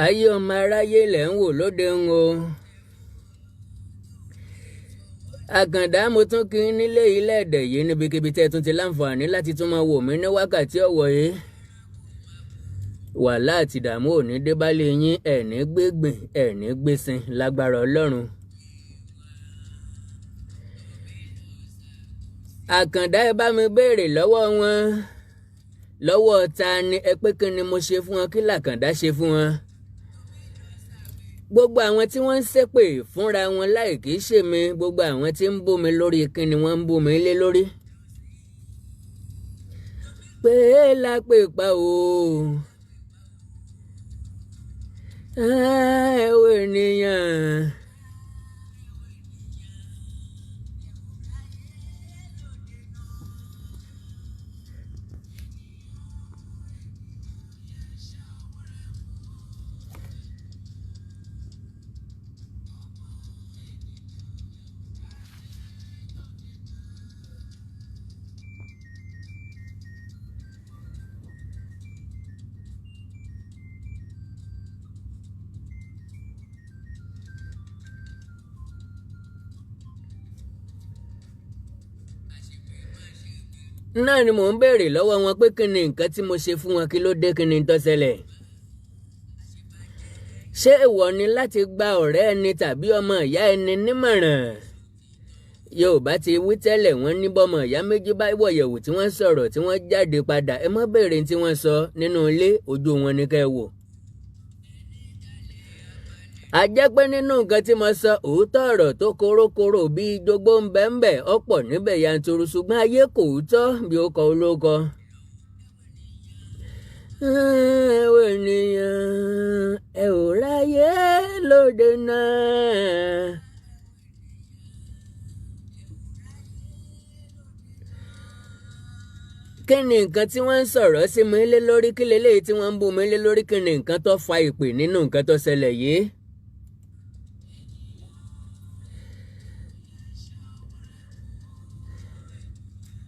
Ayé ọmọ aráyé lẹ̀ ń wò lóde ń o. Àkàndá, mo tún kí n nílé ilé ẹ̀dẹ̀ yìí níbikíbi tẹ́ ẹ tún ti láǹfààní láti tún máa wò mí ní wákàtí ọ̀wọ̀ yìí. Wàhálà àti ìdààmú ò ní dé bá lé yín, ẹ̀ ní gbégbìn, ẹ̀ ní gbésin lágbára Ọlọ́run. Àkàndá, ẹ bá mi béèrè lọ́wọ́ wọn, lọ́wọ́ ta ni ẹ pé kí ni mo ṣe fún wọn, kí làkàndá ṣe fún wọn? Gbogbo àwọn tí wọ́n ń ṣépè fúnra wọn láì kìí ṣe mi, gbogbo àwọn tí ń bú mi lórí, kí ni wọ́n ń bú mi lé lórí? Pé lápè pa o, ẹ wo ènìyàn. Náà ni mò ń béèrè lọ́wọ́ wọn pé kí ni nǹkan tí mo ṣe fún wọn, kí ló dé, kí ni tó ṣẹlẹ̀? Ṣé ìwọ ni láti gba ọ̀rẹ́ ẹni tàbí ọmọ ìyá ẹni nímọ̀ràn? Yorùbá ti wí tẹ́lẹ̀, wọ́n ní bọ́mọ ìyá méjì bá wọ̀yẹ̀wò tí wọ́n sọ̀rọ̀ tí wọ́n jáde padà, ẹ má béèrè tí wọ́n sọ nínú ilé, ojú wọn ni kẹ́ ẹ wò. A jẹ́ pé nínú nǹkan tí mo sọ, òótọ́ ọ̀rọ̀ tó korokoro bíi jogbo ń bẹ ń bẹ ọ̀pọ̀ níbẹ̀ yanturu, ṣùgbọ́n ayé kò tọ́ bí ó kọ olóko. Ẹ wo ènìyàn, ẹ ò ráyè lóde náà. Kí ni nǹkan tí wọ́n ń sọ̀rọ̀ sí mi lé lórí? Kí leléyìí tí wọ́n ń bú mi lé lórí? Kí ni nǹkan tó fa ìpè nínú nǹkan tó ṣẹlẹ̀ yìí?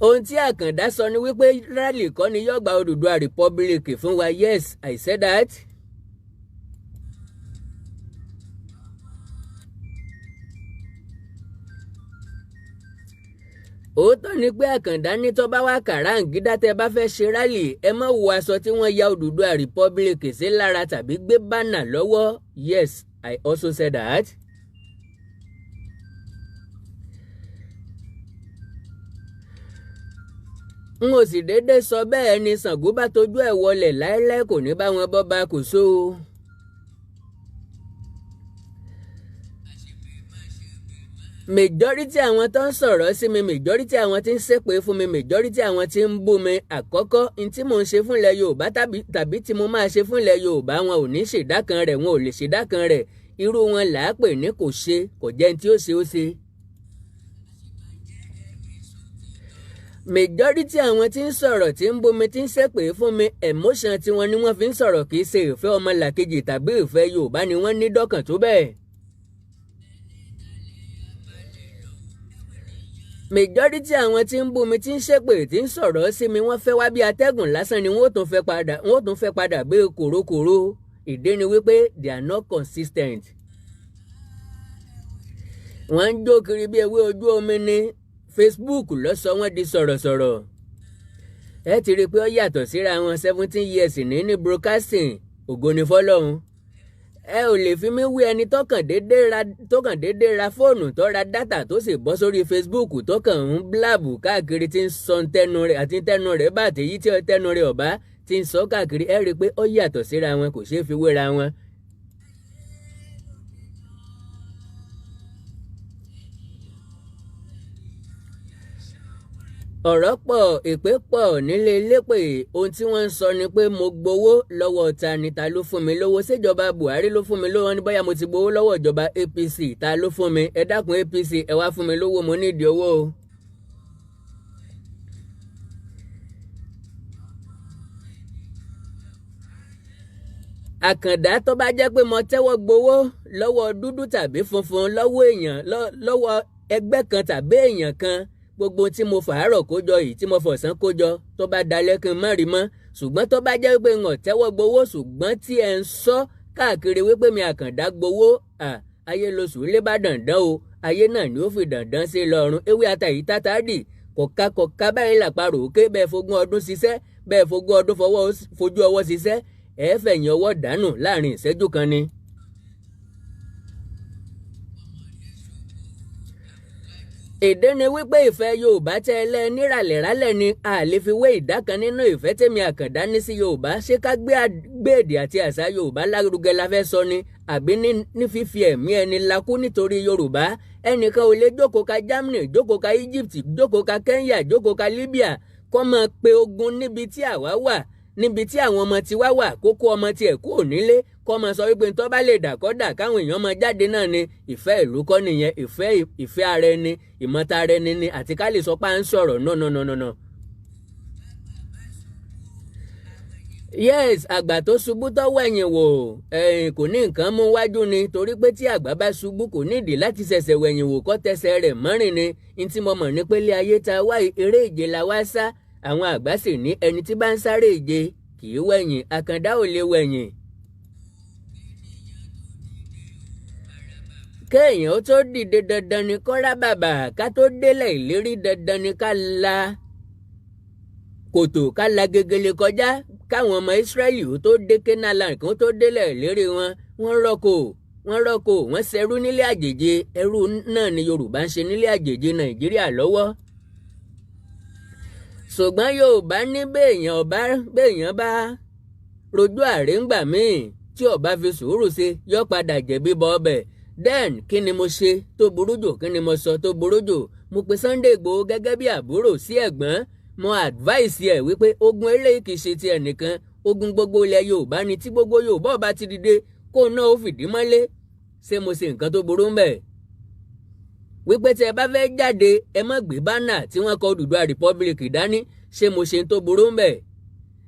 Ohun tí Àkàndá sọ ni wípé rally kọ́ ni yóò gba Odùduwà Republic fún wa. Yes, I said that. Òótọ́ ni pé Àkàndá ní tó bá wá kàráǹgídá, tẹ́ bá fẹ́ ṣe rally, ẹ má wo aṣọ tí wọ́n ya Odùduwà Republic sí lára tàbí gbé banner lọ́wọ́. Yes, I also said that. N ò sì déédé sọ bẹ́ẹ̀ ni Ṣàngó bá tojú ẹ̀ wọlẹ̀ láéláé, kò ní bá wọn bọ́ bá kò só o. Majority àwọn tó ń sọ̀rọ̀ sí mi, majority àwọn tí ń ṣépè fún mi, majority àwọn tí ń bú mi, àkọ́kọ́ n tí mò ń ṣe fún ilẹ̀ Yorùbá tàbí tí mo máa ṣe fún ilẹ̀ Yorùbá, wọn ò ní ṣèdá kan rẹ̀, wọn ò lè ṣèdá kan rẹ̀. Irú wọn là á pè ní kò ṣe, kò jẹ́ ní tí ó ṣe ó ṣe. Majority àwọn tí ń sọ̀rọ̀, tí ń bomi, tí ń ṣépè fún mi, emotion tiwọn ni wọ́n fi ń sọ̀rọ̀. Kì í ṣe ìfẹ́ ọmọlàkejì tàbí ìfẹ́ Yorùbá ni wọ́n ní dọ́kàn tó bẹ́ẹ̀. Majority àwọn tí ń bú mi, tí ń ṣépè, tí ń sọ̀rọ̀ sí mi, wọ́n fẹ́ wá bí atẹ́gùn lásán ni, wọ́n tún fẹ́ padà, wọ́n tún fẹ́ padà gbé kòrókòró. Ìdí ni wípé they are not consistent. Wọ́n ń jó kiri bí ewé ojú omi ní Facebook ló sọ wọ́n di sọ̀rọ̀sọ̀rọ̀. Ẹ ti rí i pé ó yàtọ̀ síra wọn. 17 years ní broadcasting, ògo ni fọ́lọ́run. Ẹ ò lè fi mí wí ẹni tó kàn déédéé ra fóònù, tó ra data, tó sì bọ́ sórí Facebook, tó kàn ń blab káàkiri, tí ń sọ tẹnu rẹ̀ àti tẹnu rẹ̀ bá àtẹ̀yí tí tẹnu rẹ̀ ọ̀bá tí ń sọ káàkiri. Ẹ rí i pé ó yàtọ̀ síra wọn, kò ṣeé fi wéra wọn. Ọ̀rọ̀ pọ̀, èpè pọ̀ nílé elépè. Ohun tí wọ́n ń sọ ni pé mo gbowó lọ́wọ́ ta ni? Ta ló fún mi lówó? Ṣèjọba Buhari ló fún mi lówó ní? Bóyá mo ti gbowó lọ́wọ́ ìjọba APC, ta ló fún mi? Ẹ dákun, APC, ẹ wá fún mi lówó, mo nídìí owó o. Àkàndá, tó bá jẹ́ pé mo tẹ́wọ́ gbowó lọ́wọ́ dúdú tàbí funfun, lọ́wọ́ èèyàn, lọ́wọ́ ẹgbẹ́ kan tàbí èèyàn kan, gbogbo tí mo fàárọ̀ kójọ yìí, tí mo fọ̀sán kójọ, tó bá dalẹ́, kí n má rí mọ́. Ṣùgbọ́n tó bá jẹ́ pé n ò tẹ́wọ́ gbowó, ṣùgbọ́n tí ẹ ń sọ káàkiri wípé mi Àkàndá gbowó, ayé lóṣù lé bá dandan o, ayé náà ni ó fi dandan sí lọ́rùn. Ewé àtàyí tátà dì kọ̀ka kọ̀ka báyìí làparò òkè. Bẹ́ẹ̀ fogún ọdún ṣiṣẹ́, bẹ́ẹ̀ fogún ọdún fojú ọwọ́ ṣiṣẹ́, ẹ fẹ̀yìn ọwọ́ dànù láàrin ìṣẹ́jú kan ni. Èdè ni wípé ìfẹ́ Yorùbá tẹ́ ẹ lẹ́ níràlẹ̀rálẹ̀ ni a lè fi wé ìdá kan nínú ìfẹ́ tèmi Àkàndá ní sí Yorùbá. Ṣé ká gbé èdè àti àṣà Yorùbá lárugẹ la fẹ́ sọ ni, àbí ní fífi ẹ̀mí ẹni lakú nítorí Yorùbá? Ẹnìkan ò lè jókòó ka Germany, jókòó ka Egypt, jókòó ka Kenya, jókòó ka Libya, kó máa pe ogun níbi tí àwa wà, níbi tí àwọn ọmọ tiwa wà, kókó ọmọ tiẹ̀ kúrò nílé, kó máa sọ wípé tó bá lè dà kọ́ dà, káwọn èèyàn máa jáde náà ni. Ìfẹ́ ìlú kọ́ nìyẹn. Ìfẹ́ ara ẹni, ìmọ̀ta ara ẹni ni, àti ká lè sọ pé à ń sọ̀rọ̀. No, no, no, no, no. Yes, àgbà tó ṣubú tó wẹ̀yìn wò, ẹ̀yìn kò ní nǹkan mú wájú ni, torí pé tí àgbà bá ṣubú, kò nídìí láti ṣẹ̀ṣẹ̀ wẹ̀yìn wò, kọ́ tẹsẹ̀ rẹ̀ mọ́rin ni. N tí mo mọ̀ ní pé ilé ayé ta wá, eré ìje la wá sá. Àwọn àgbà sì ní ẹni tí bá ń sáré ìje kì í wẹ̀yìn. Àkàndá ò lè wẹ̀yìn. Kéèyàn ó tó dìde, dandan ni kọ́ra bàbà. Ká tó délẹ̀ ìlérí, dandan ni ká la kòtò, ká la gegele kọjá. Káwọn ọmọ Ísírẹ́lì ó tó dé Kénáánì, kí wọ́n tó délẹ̀ ìlérí wọn, wọ́n rọ́kò, wọ́n rọ́kò, wọ́n ṣẹrú nílé àjèjì. Ẹrú náà ni Yorùbá ń ṣe nílé àjèjì Nàìjíríà lọ́wọ́. Ṣùgbọ́n Yorùbá ní béèyàn bá rojú àréǹgbà míì, tí ó bá fi sùúrù ṣe, yọ padà jẹ̀bi bọ́ ọbẹ̀. Then kí ni mo ṣe tó burú jù? Kí ni mo sọ tó burú jù? Mo pe Sunday Igboho gẹ́gẹ́ bí àbúrò sí ẹ̀gbọ́n. Mo advice ẹ̀ wípé ogun eléyìí kì í ṣe ti ẹnìkan, ogun gbogbo ilẹ̀ Yorùbá ni. Tí gbogbo Yorùbá ọba ti dìde, kó náà ó fìdí mọ́lé. Ṣé mo ṣe nǹkan tó burú ń bẹ̀? Wípé tí ẹ bá fẹ́ jáde, ẹ má gbé banner tí wọ́n kọ Odùduwà Republic dání. Ṣé mo ṣe tó burú ń bẹ̀?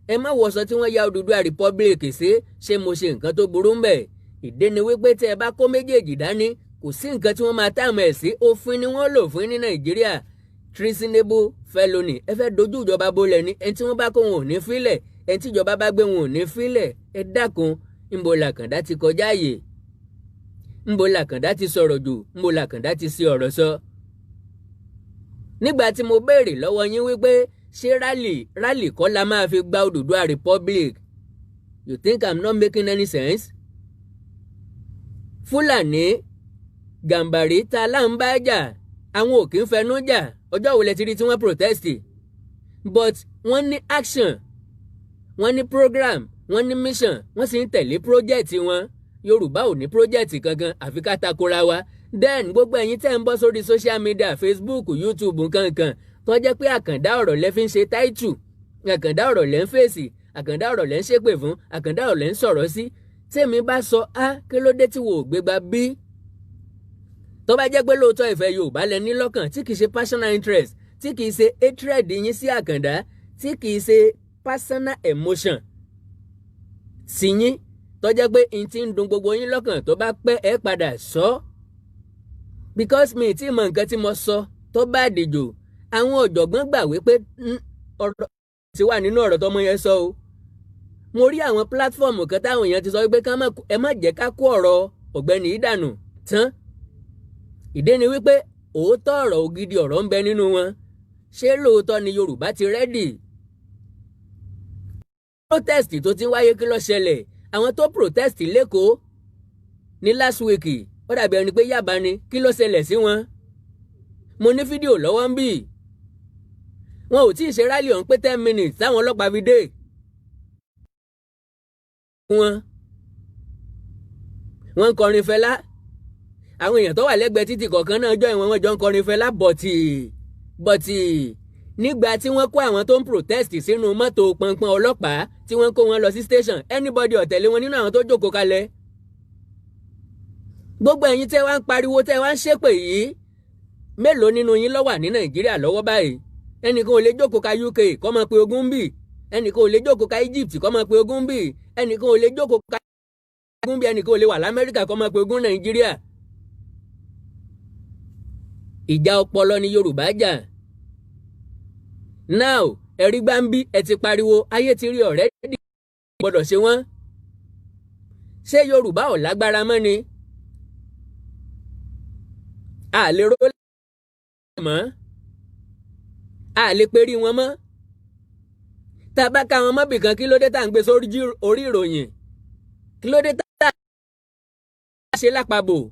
Ẹ má wọṣọ tí wọ́n ya Odùduwà Republic sí. Ṣé mo ṣe nǹkan tó burú ń bẹ̀? Ìdí ni wípé tí ẹ bá kó méjèèjì dání, kò sí nǹkan tí wọ́n máa táàmù ẹ̀ sí. Òfin ni wọ́n lò fún ní Nàìjíríà, treasonable felony. Ẹ fẹ́ dojú ìjọba bolẹ̀ ni. Ẹni tí wọ́n bá kó wọn ò ní fílẹ̀, ẹni tí ìjọba bá gbé wọn ò ní fílẹ̀. Ẹ dákun, ńbo làkàndá ti kọjá àyè? Ńbo làkàndá ti sọ̀rọ̀ jù? Ńbo làkàndá ti ṣe ọ̀rọ̀ sọ? Nígbà tí mo béèrè lọ́wọ́ yín wípé ṣé rally, rally kọ́ la máa fi gba Odùduwà Republic? You think I'm not making any sense? Fúlàní Gàǹbàrí ta là ń bá jà, àwọn ò kì í fẹnu jà. Ọjọ́ wo lẹ ti rí tí wọ́n protest? But wọ́n ní action, wọ́n ní program, wọ́n ní mission, wọ́n sì ń tẹ̀lé project wọn. Yorùbá ò ní project kankan àfi ká takora wa. Then gbogbo ẹ̀yin tẹ́ ń bọ́ sórí social media, Facebook, YouTube, nkankan, tó jẹ́ pé àkàndá ọ̀rọ̀ lẹ fi ń ṣe title, àkàndá ọ̀rọ̀ lẹ ń fèsì, àkàndá ọ̀rọ̀ lẹ ń ṣépè fún, àkàndá ọ̀rọ̀ lẹ ń sọ̀rọ̀ sí. Tèmi bá sọ á, kí ló dé tí wò ó gbégbá bí? Tó bá jẹ́ pé lóòótọ́ ìfẹ́ Yorùbá lẹ ní lọ́kàn, tí kì í ṣe personal interest, tí kìí ṣe hatred yín sí Àkàndá, tí kìí ṣe personal emotion sí yín, tó jẹ́ pé n ti ń dùn gbogbo yín lọ́kàn, tó bá pẹ́ ẹ padà sọ, because mi tí mọ nǹkan tí mo sọ tó bá dìjò. Àwọn ọ̀jọ̀gbọ́n gbà wípé ọ̀rọ̀ ti wà nínú ọ̀rọ̀ tọmọ yẹn sọ o. Mo rí àwọn platform kan táwọn èèyàn ti sọ wípé ẹ má jẹ́ ká kó ọ̀rọ̀ ọ̀gbẹ́ni yìí dànù tán. Ìdí ni wípé òótọ́ ọ̀rọ̀, ògidì ọ̀rọ̀ ń bẹ nínú wọn. Ṣé lóòótọ́ ni Yorùbá ti ready? Protest tó ti ń wáyé, kí ló ṣẹlẹ̀? Àwọn tó protest l'Ékòó ní last week, ó dàbí ẹni pé Yaba ni, kí ló ṣẹlẹ̀ sí wọn? Mo ní fídíò lọ́wọ́ ń bì. Wọn ò tí ì ṣe rally ọ̀hún pé 10 minutes táwọn ọlọ́pàá fi dé wọn. Wọ́n ń kọrin Fẹlá. Àwọn èèyàn tó wà lẹ́gbẹ̀ẹ́ títì kọ̀ọ̀kan náà jọ ìwọ̀n, wọn jọ ń kọrin Fẹlá. Bọ̀tì bọ̀tì, nígbà tí wọ́n kó àwọn tó ń protest sínú mọ́tò pọnpọ́n ọlọ́pàá, tí wọ́n kó wọn lọ sí station, anybody ò tẹ̀lé wọn nínú àwọn tó jókòó kalẹ̀. Gbogbo ẹ̀yin tẹ́ wá ń pariwo, tẹ́ wá ń ṣépè yìí, mélòó nínú yín ló wà ní Nàìjíríà lọ́wọ́ báyìí? Ẹnìkan ò lè jókòó ka UK kó máa pe ogun bì. Ẹnìkan ò lè jókòó ka Egypt kó máa pe ogun bì. Ẹnìkan ò lè jókòó ka ogun bì. Ẹnìkan ò lè wà l'Amẹ́ríkà kó máa pe ogun Nàìjíríà. Ìjà ọpọlọ ni Yorùbá jà. Now, ẹ̀rí gbáǹbí, ẹ ti pariwo, ayé ti rí already, gbọ́dọ̀ ṣe wọ́n. Ṣé Yorùbá ò lágbára mọ́ ni? A lè ró mọ́, a lè perí wọn mọ́. Tá a bá ká wọn mọ́bì kan, kí ló dé tá à ń gbé sórí orí ìròyìn? Kí ló dé tá a ṣe lápapọ̀?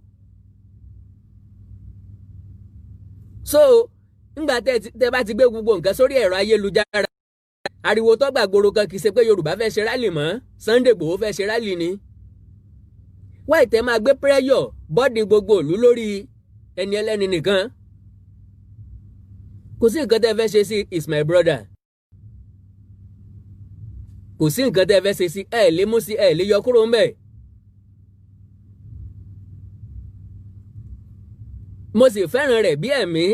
So ńgbà tẹ bá ti gbé gbogbo nǹkan sórí ẹ̀rọ ayélujára, ariwo tó gbàgbóró kan, kì í ṣe pé Yorùbá fẹ́ ṣe rally mọ́, Sunday Igboho fẹ́ ṣe rally ni. Wáì tẹ́ máa gbé pressure bọ́ọ̀dì gbogbo ìlú lórí ẹni ẹlẹ́ni nìkan? Kò sí nǹkan tẹ́ fẹ́ ṣe sí, is my brother. Kò sí nǹkan tẹ́ fẹ́ ṣe sí, ẹ lè mú sí, ẹ lè yọ kúrò ńbẹ̀. Mo sì fẹ́ràn rẹ̀ bí ẹ̀mí.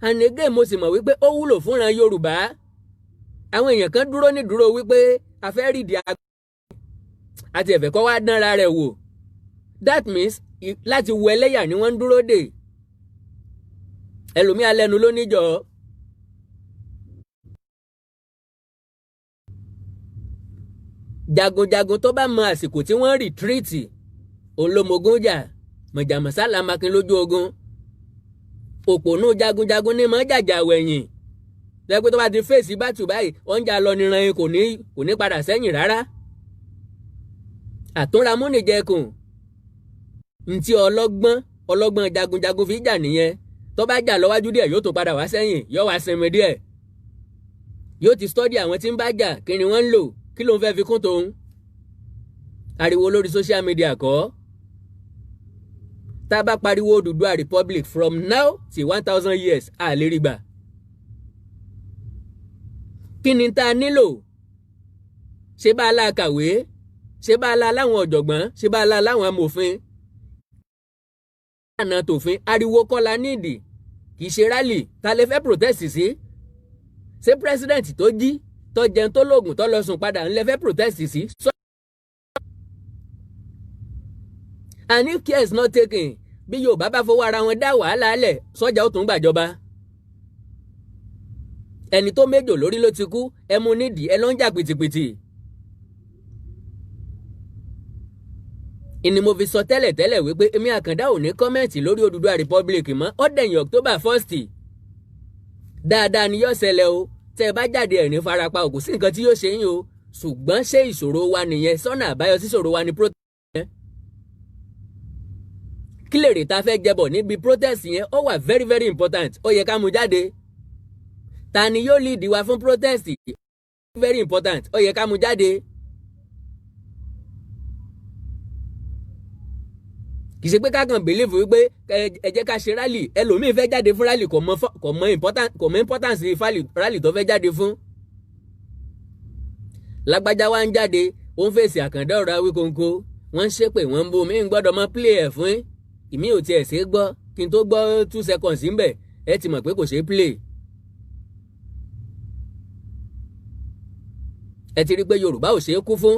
And again, mo sì mọ̀ wípé ó wúlò fúnra Yorùbá. Àwọn èèyàn kan dúró ní dúró wípé a fẹ́ rídìí agbára àti ẹ̀fẹ̀ kọ́ wá dánra rẹ̀ wò. That means láti wo ẹlẹ́yà ni wọ́n ń dúró dè. Ẹlòmíà lẹ́nu ló níjọ́. Jagunjagun tó bá mọ àsìkò tí wọ́n retreat, òun ló mogun jà. Mọ̀jàmọ́sá la makin lójú ogun. Òpònú jagunjagun ní mọ́ jàjà wẹ̀yìn lẹ́pẹ́ tó bá ti fèsì bátù báyìí, oúnjẹ lọ níran, kò ní padà sẹ́yìn rárá. Àtúnramú nìjẹkùn ntí ọlọ́gbọ́n ọlọ́gbọ́n jagunjagun fi jà nìyẹn. Tó bá jà lọ́wájú díẹ̀, yóò tún padà wá sẹ́yìn, yóò wá sinmi díẹ̀, yóò ti study àwọn tí ń bá jà, kí ni wọ́n ń lò, kí ló ń fẹ́ fi kún tòun. Ariwo lórí social media kọ́. Tá a bá pariwo Odùduwà Republic from now till 1,000 years, a lè rí gbà. Kí ni tá a nílò? Ṣé bá a la kàwé? Ṣé bá a la láwọn ọ̀jọ̀gbọ́n? Ṣé bá a la láwọn amòfin? Àná tòfin, ariwo kọ́ la nídìí, kì í ṣe rally. Ta lè fẹ́ protest sí? Ṣé president tó jí, tó jẹun, tó lóògùn, tó lọ sùn padà ńlẹ fẹ́ protest sí? And if care is not taken, bí Yorùbá bá fọwọ́ ara wọn dá wàhálà lẹ̀, sọ́jà ó tún gbàjọba. Ẹni tó méjò lórí ló ti kú, ẹ mú nídìí, ẹ ló ń jà pìtìpìtì. Ìní mo fi sọ tẹ́lẹ̀tẹ́lẹ̀ wípé èmi Àkàndá ò ní comment lórí Odùduwà Republic mọ́. Ó dẹ̀yìn October 1st. Dáadáa ni yóò ṣẹlẹ̀ o. Tẹ́ ẹ bá jáde, ẹ̀ ní farapa o, kò sí nǹkan tí yóò ṣe yín o. Ṣùgbọ́n ṣé ìṣòro wa nìyẹn? Sọ́nà àbáyọ sí ìṣòro wa ni protest yẹn? Kí lè rè tá a fẹ́ jẹbọ̀ níbi protest yẹn? Ó wà very very important, ó yẹ ká mú jáde. Ta ni yóò lead wa fún protest? Very important, ó yẹ ká mú jáde. Kì í ṣe pé ká kàn believe wípé ẹ jẹ́ ká ṣe rally. Ẹlòmíín fẹ́ jáde fún rally, kò mọ importance rally tó fẹ́ jáde fún. Lágbájá wa ń jáde, ó ń fèsì Àkàndá ọ̀rọ̀ Awíkonko, wọ́n ń ṣépè, wọ́n ń bú mi, ń gbọ́dọ̀ mọ play ẹ̀ fún ìmí ò tiẹ̀ ṣe é gbọ́. Kí n tó gbọ́ 2 seconds ńbẹ̀, ẹ ti mọ̀ pé kò ṣeé play. Ẹ ti rí i pé Yorùbá ò ṣeé kú fún.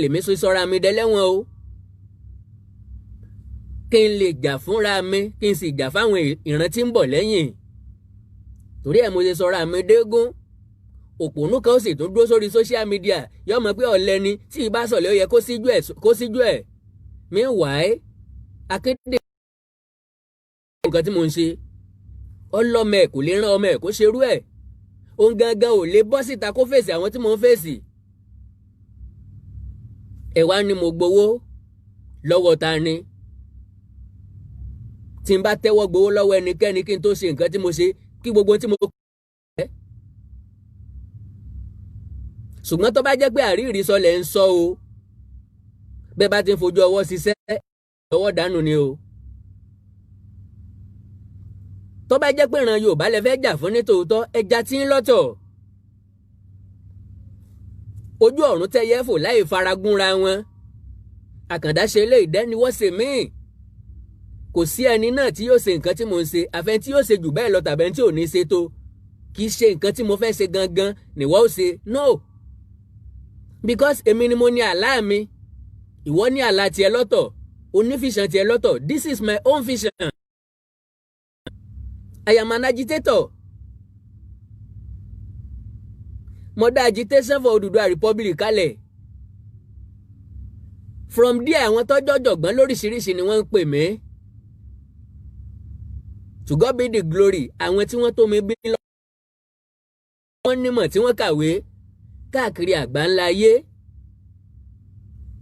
Lèmi sọ sọ́ra mi dẹ́lẹ́wọ̀n o, kí n lè jà fúnra mi, kí n sì jà fáwọn ìran tí ń bọ̀ lẹ́yìn. Torí ẹ̀ mo ṣe sọra mi dégún. Òpònú kan ó sì tún dúró sórí social media, yóò mọ̀ pé ọ̀lẹ ni tí ì bá sọ̀lẹ̀, ó yẹ kó síjú ẹ̀. Meanwhile, akéde nǹkan tí mo ń ṣe, ọlọ́mọ ẹ̀ kò lè rán ọmọ ẹ̀ kó ṣerú ẹ̀. Òun gangan ò lè bọ́ síta kó fèsì àwọn tí mo ń fèsì. Ẹ wá ní mo gbowó lọ́wọ́ ta ni? Tí n bá tẹ́wọ́ gbowó lọ́wọ́ ẹnikẹ́ni kí n tó ṣe nǹkan tí mo ṣe, kí gbogbo tí mo kọ́. Ṣùgbọ́n tó bá jẹ́ pé àríìrí sọ lẹ̀ ń sọ o, bẹ́ẹ̀ bá ti ń fojú ọwọ́ ṣiṣẹ́ ọwọ́ dànù ni o. Tó bá jẹ́ pé ìran Yorùbá lẹ fẹ́ jà fún ní tòótọ́, ẹja tí ń lọ́tọ̀. Ojú ọ̀run tẹ́yẹ fò láì faragúnra wọn. Àkàndá ṣe lé ìdẹ́niwọ́ ṣe míì. Kò sí ẹni náà tí yóò ṣe nǹkan tí mo ń ṣe, àfẹn tí yóò ṣe jù bẹ́ẹ̀ lọ tàbí ẹni tí ò ní ṣe tó. Kì í ṣe nǹkan tí mo fẹ́ ṣe gangan nìwọ ó ṣe. No, because èmi ni mo ní àlá mi, ìwọ ní àlá tiẹ̀ lọ́tọ̀, o ní vision tiẹ̀ lọ́tọ̀. This is my own vision. I am an agitator. Mo dá agitation for Odùduwà Republic kalẹ̀. From there, àwọn tọ́jọ́ jọ̀gbọ́n lóríṣiríṣi ni wọ́n ń pè mí. To God be the glory. Àwọn tí wọ́n tó mi bí lọ, wọ́n nímọ̀, tí wọ́n kàwé káàkiri àgbáńlá ayé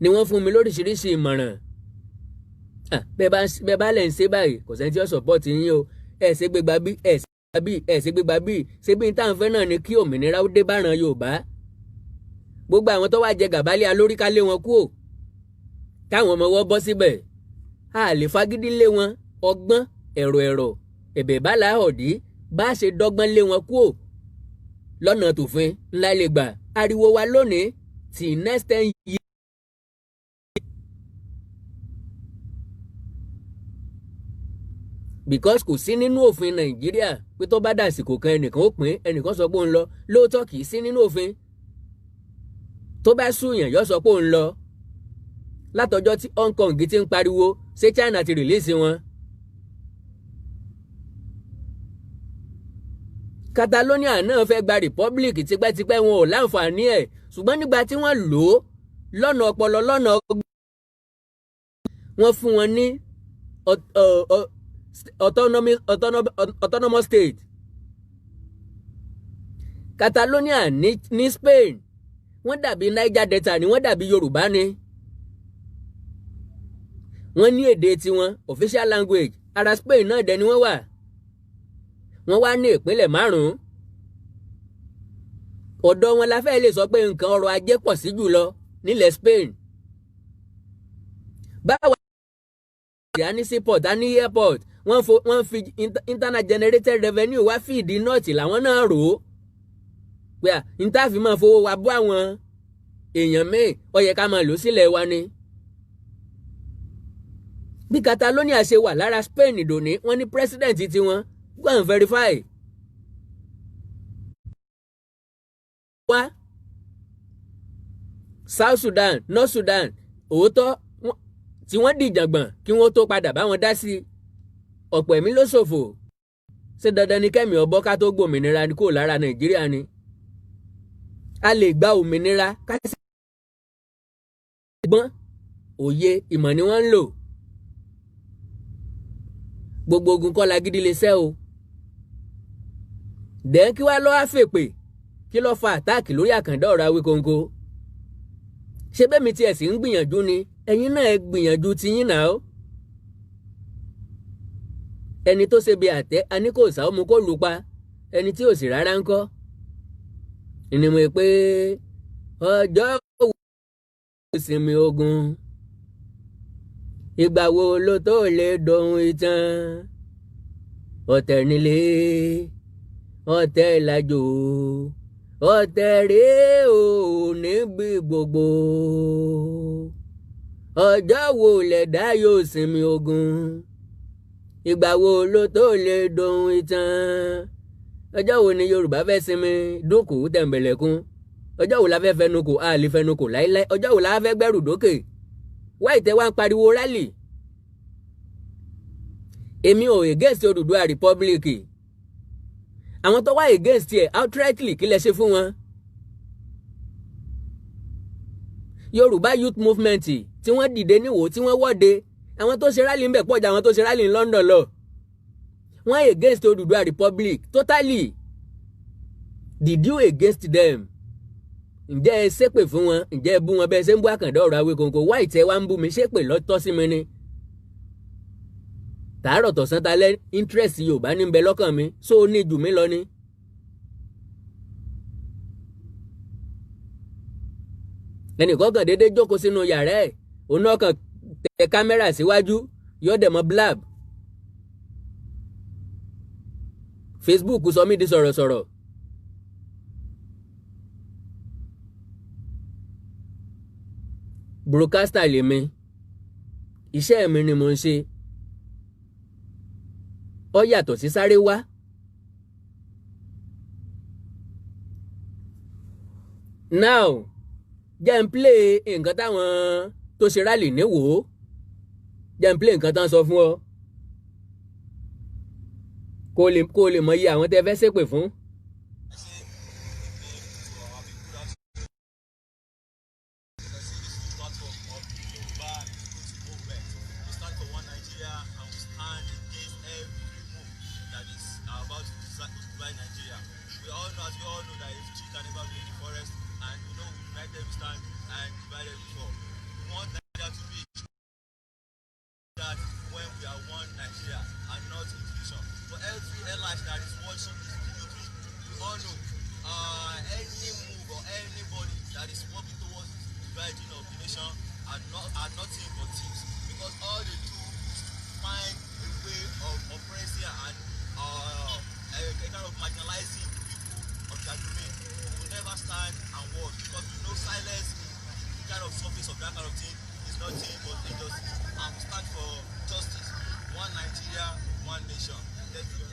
ni wọ́n fún mi lóríṣiríṣi ìmọ̀ràn. Bẹ́ẹ̀ bá lẹ̀ ń ṣe báyìí, kò sẹ́ni tí ó support yín o. Ẹ̀ ṣe gbégbá bí, ẹ̀ ṣe gbégbá bí, ẹ̀ ṣe gbégbá bí. Ṣé bí n táwọn fẹ́ náà ni kí òmìnira ó dé báran Yorùbá? Gbogbo àwọn tó wá jẹ gàbálẹ̀ alórí, ká lé wọn kúò, káwọn ọmọ wọn bọ́ síbẹ̀. A lè fagídí lé wọn. Ọgbọ́n ẹ̀rọ ẹ̀rọ ẹ̀bẹ̀ bá làhọ̀dí bá ṣe dọ́gbọ́n lé wọn kúò lọ́nà tòfin ńlá lè gbà. Ariwo wa lónìí till next 10 years. Because kò sí nínú òfin Nàìjíríà pé tó bá dàsìkò kan, ẹnìkan ó pín, ẹnìkan sọ pé òun lọ. Lóòótọ́, kì í sí nínú òfin. Tó bá súyàn, yóò sọ pé òun lọ. Látọjọ́ tí Hong Kong ti ń pariwo, ṣé China ti release wọn? Catalonia náà fẹ́ gba republic tipẹ́tipẹ́, wọn ò láǹfààní ẹ̀. Ṣùgbọ́n nígbà tí wọ́n lò ó lọ́nà ọpọlọ, lọ́nà ọgbọ́n, wọ́n fún wọn ní autonomous state. Catalonia ní Spain, wọ́n dàbí Niger Delta ni, wọ́n dàbí Yorùbá ni. Wọ́n ní èdè tiwọn, official language. Ara Spain náà dẹ̀ ni wọ́n wà. Wọ́n wá ní ìpínlẹ̀ márùn-ún. Ọ̀dọ̀ wọn la fẹ́ lè sọ pé nǹkan ọrọ̀ ajé pọ̀ sí jùlọ nílẹ̀ Spain. Báwa a ní seaport, a ní airport. Wọ́n fi internal generated revenue wá fìdí nọ́ọ̀tì làwọn náà rò ó pé à n tá fi máa fowó wa bọ́ àwọn èèyàn míì, ó yẹ ká máa lò sílẹ̀ wa ni. Bí Catalonia ṣe wà lára Spain dòní, wọ́n ní president tiwọn. Go and verify. Wá South Sudan, North Sudan, òótọ́ tí wọ́n dìjàngbọ̀n kí wọ́n tó padà bá wọn dá sí i, ọ̀pọ̀ ẹ̀mí ló ṣòfò. Ṣé dandan ni kẹ́mi ọbọ̀ ká tó gbòmìnira kó lára Nàìjíríà ni? A lè gba òmìnira ká sì gbọ́n òye ìmọ̀ ni wọ́n ń lò. Gbogbo ogun kọ́ la gidi lè ṣẹ́ o. Dẹ́n kí wá lọ́wọ́ fèpè, kí ló fa attack lórí Àkàndá ọ̀rọ̀ Awíkonko? Ṣé bẹ́ẹ̀ mi tiẹ̀ sì ń gbìyànjú ni? Ẹ̀yin náà ẹ gbìyànjú tiyín náà o. Ẹni tó ṣe bí àtẹ a ní kò sá ọmọ kó lù pa, ẹni tí ò sì rárá ń kọ́ ni mo pé ọjọ́ wo ìsinmi ogun, ìgbà wo ló tó lè dohun ìtàn? Ọ̀tẹ̀ nílé, ọ̀tẹ̀ làjò, ọ̀tẹ̀ rèé o níbi gbogbo. Ọjọ́ wo lẹ̀dá yóò sinmi ogun? Ìgbà wo ló tó lè dohun ìtàn? Ọjọ́ wo ni Yorùbá fẹ́ sinmi dúnkù tẹ̀m̀bẹ̀lẹ̀kun? Ọjọ́ wo la fẹ́ fẹnukò? A lè fẹnukò láíláí. Ọjọ́ wo la fẹ́ gbẹ́rù dókè? Wáyé tẹ́ wá ń pariwo rally. Èmi ò against Odùduwà Republic. Àwọn tó wá against ẹ̀ outrightly, kí lẹ ṣe fún wọn? Yorùbá Youth Movement tí wọ́n dìde níwò, tí wọ́n wọ́de, àwọn tó ṣe rally ń bẹ̀ pọ̀ ju àwọn tó ṣe rally ní London lọ. Wọ́n against Odùduwà Republic totally. Did you against them? Ǹjẹ́ ẹ ṣépè fún wọn? Ǹjẹ́ ẹ bú wọn bẹ́ẹ̀ ṣe ń bú Àkàndá ọ̀rọ̀ Awíkonko? Wá ìtẹ́ wá ń bú mi, ṣépè lọ́tọ́ sí mi ni. Tàárọ̀ tọ̀sán talẹ́, interest Yorùbá ní ń bẹ lọ́kàn mi. So ó ní jù mí lọ ni. Ẹnìkan kàn déédéé jókòó sínú yàrá ẹ̀, òun náà kàn tẹ kámẹ́rà síwájú, yóò dẹ̀ mọ́ blab. Facebook sọ mí di sọ̀rọ̀sọ̀rọ̀. Broadcaster lèmi, iṣẹ́ mi ni mo ń ṣe, ó yàtọ̀ sí sáré wá. Now, jẹ́ n play nǹkan táwọn tó ṣe rally níwò ó, jẹ́ n play nǹkan tán sọ fún ọ kó lè mọ iye àwọn tẹ́ fẹ́ ṣépè fún. Platform of the Yoruba movement. We stand for one Nigeria and we stand against every move that is about to divide Nigeria. We all know, as we all know, that if tree can never be in the forest, and we know united we stand and divided we fall. We want Nigeria to be that when we are one Nigeria and not in division. For every airline that is watching this video clip, we all know any move or anybody that is working towards dividing of the nation are nothing but thieves, because all they do is to find a way of oppressing and a kind of marginalizing the people of their domain. We will never stand and watch, because we know silence in the kind of surface of that kind of thing is nothing but injustice, and we stand for justice. One Nigeria, one nation. Thank you.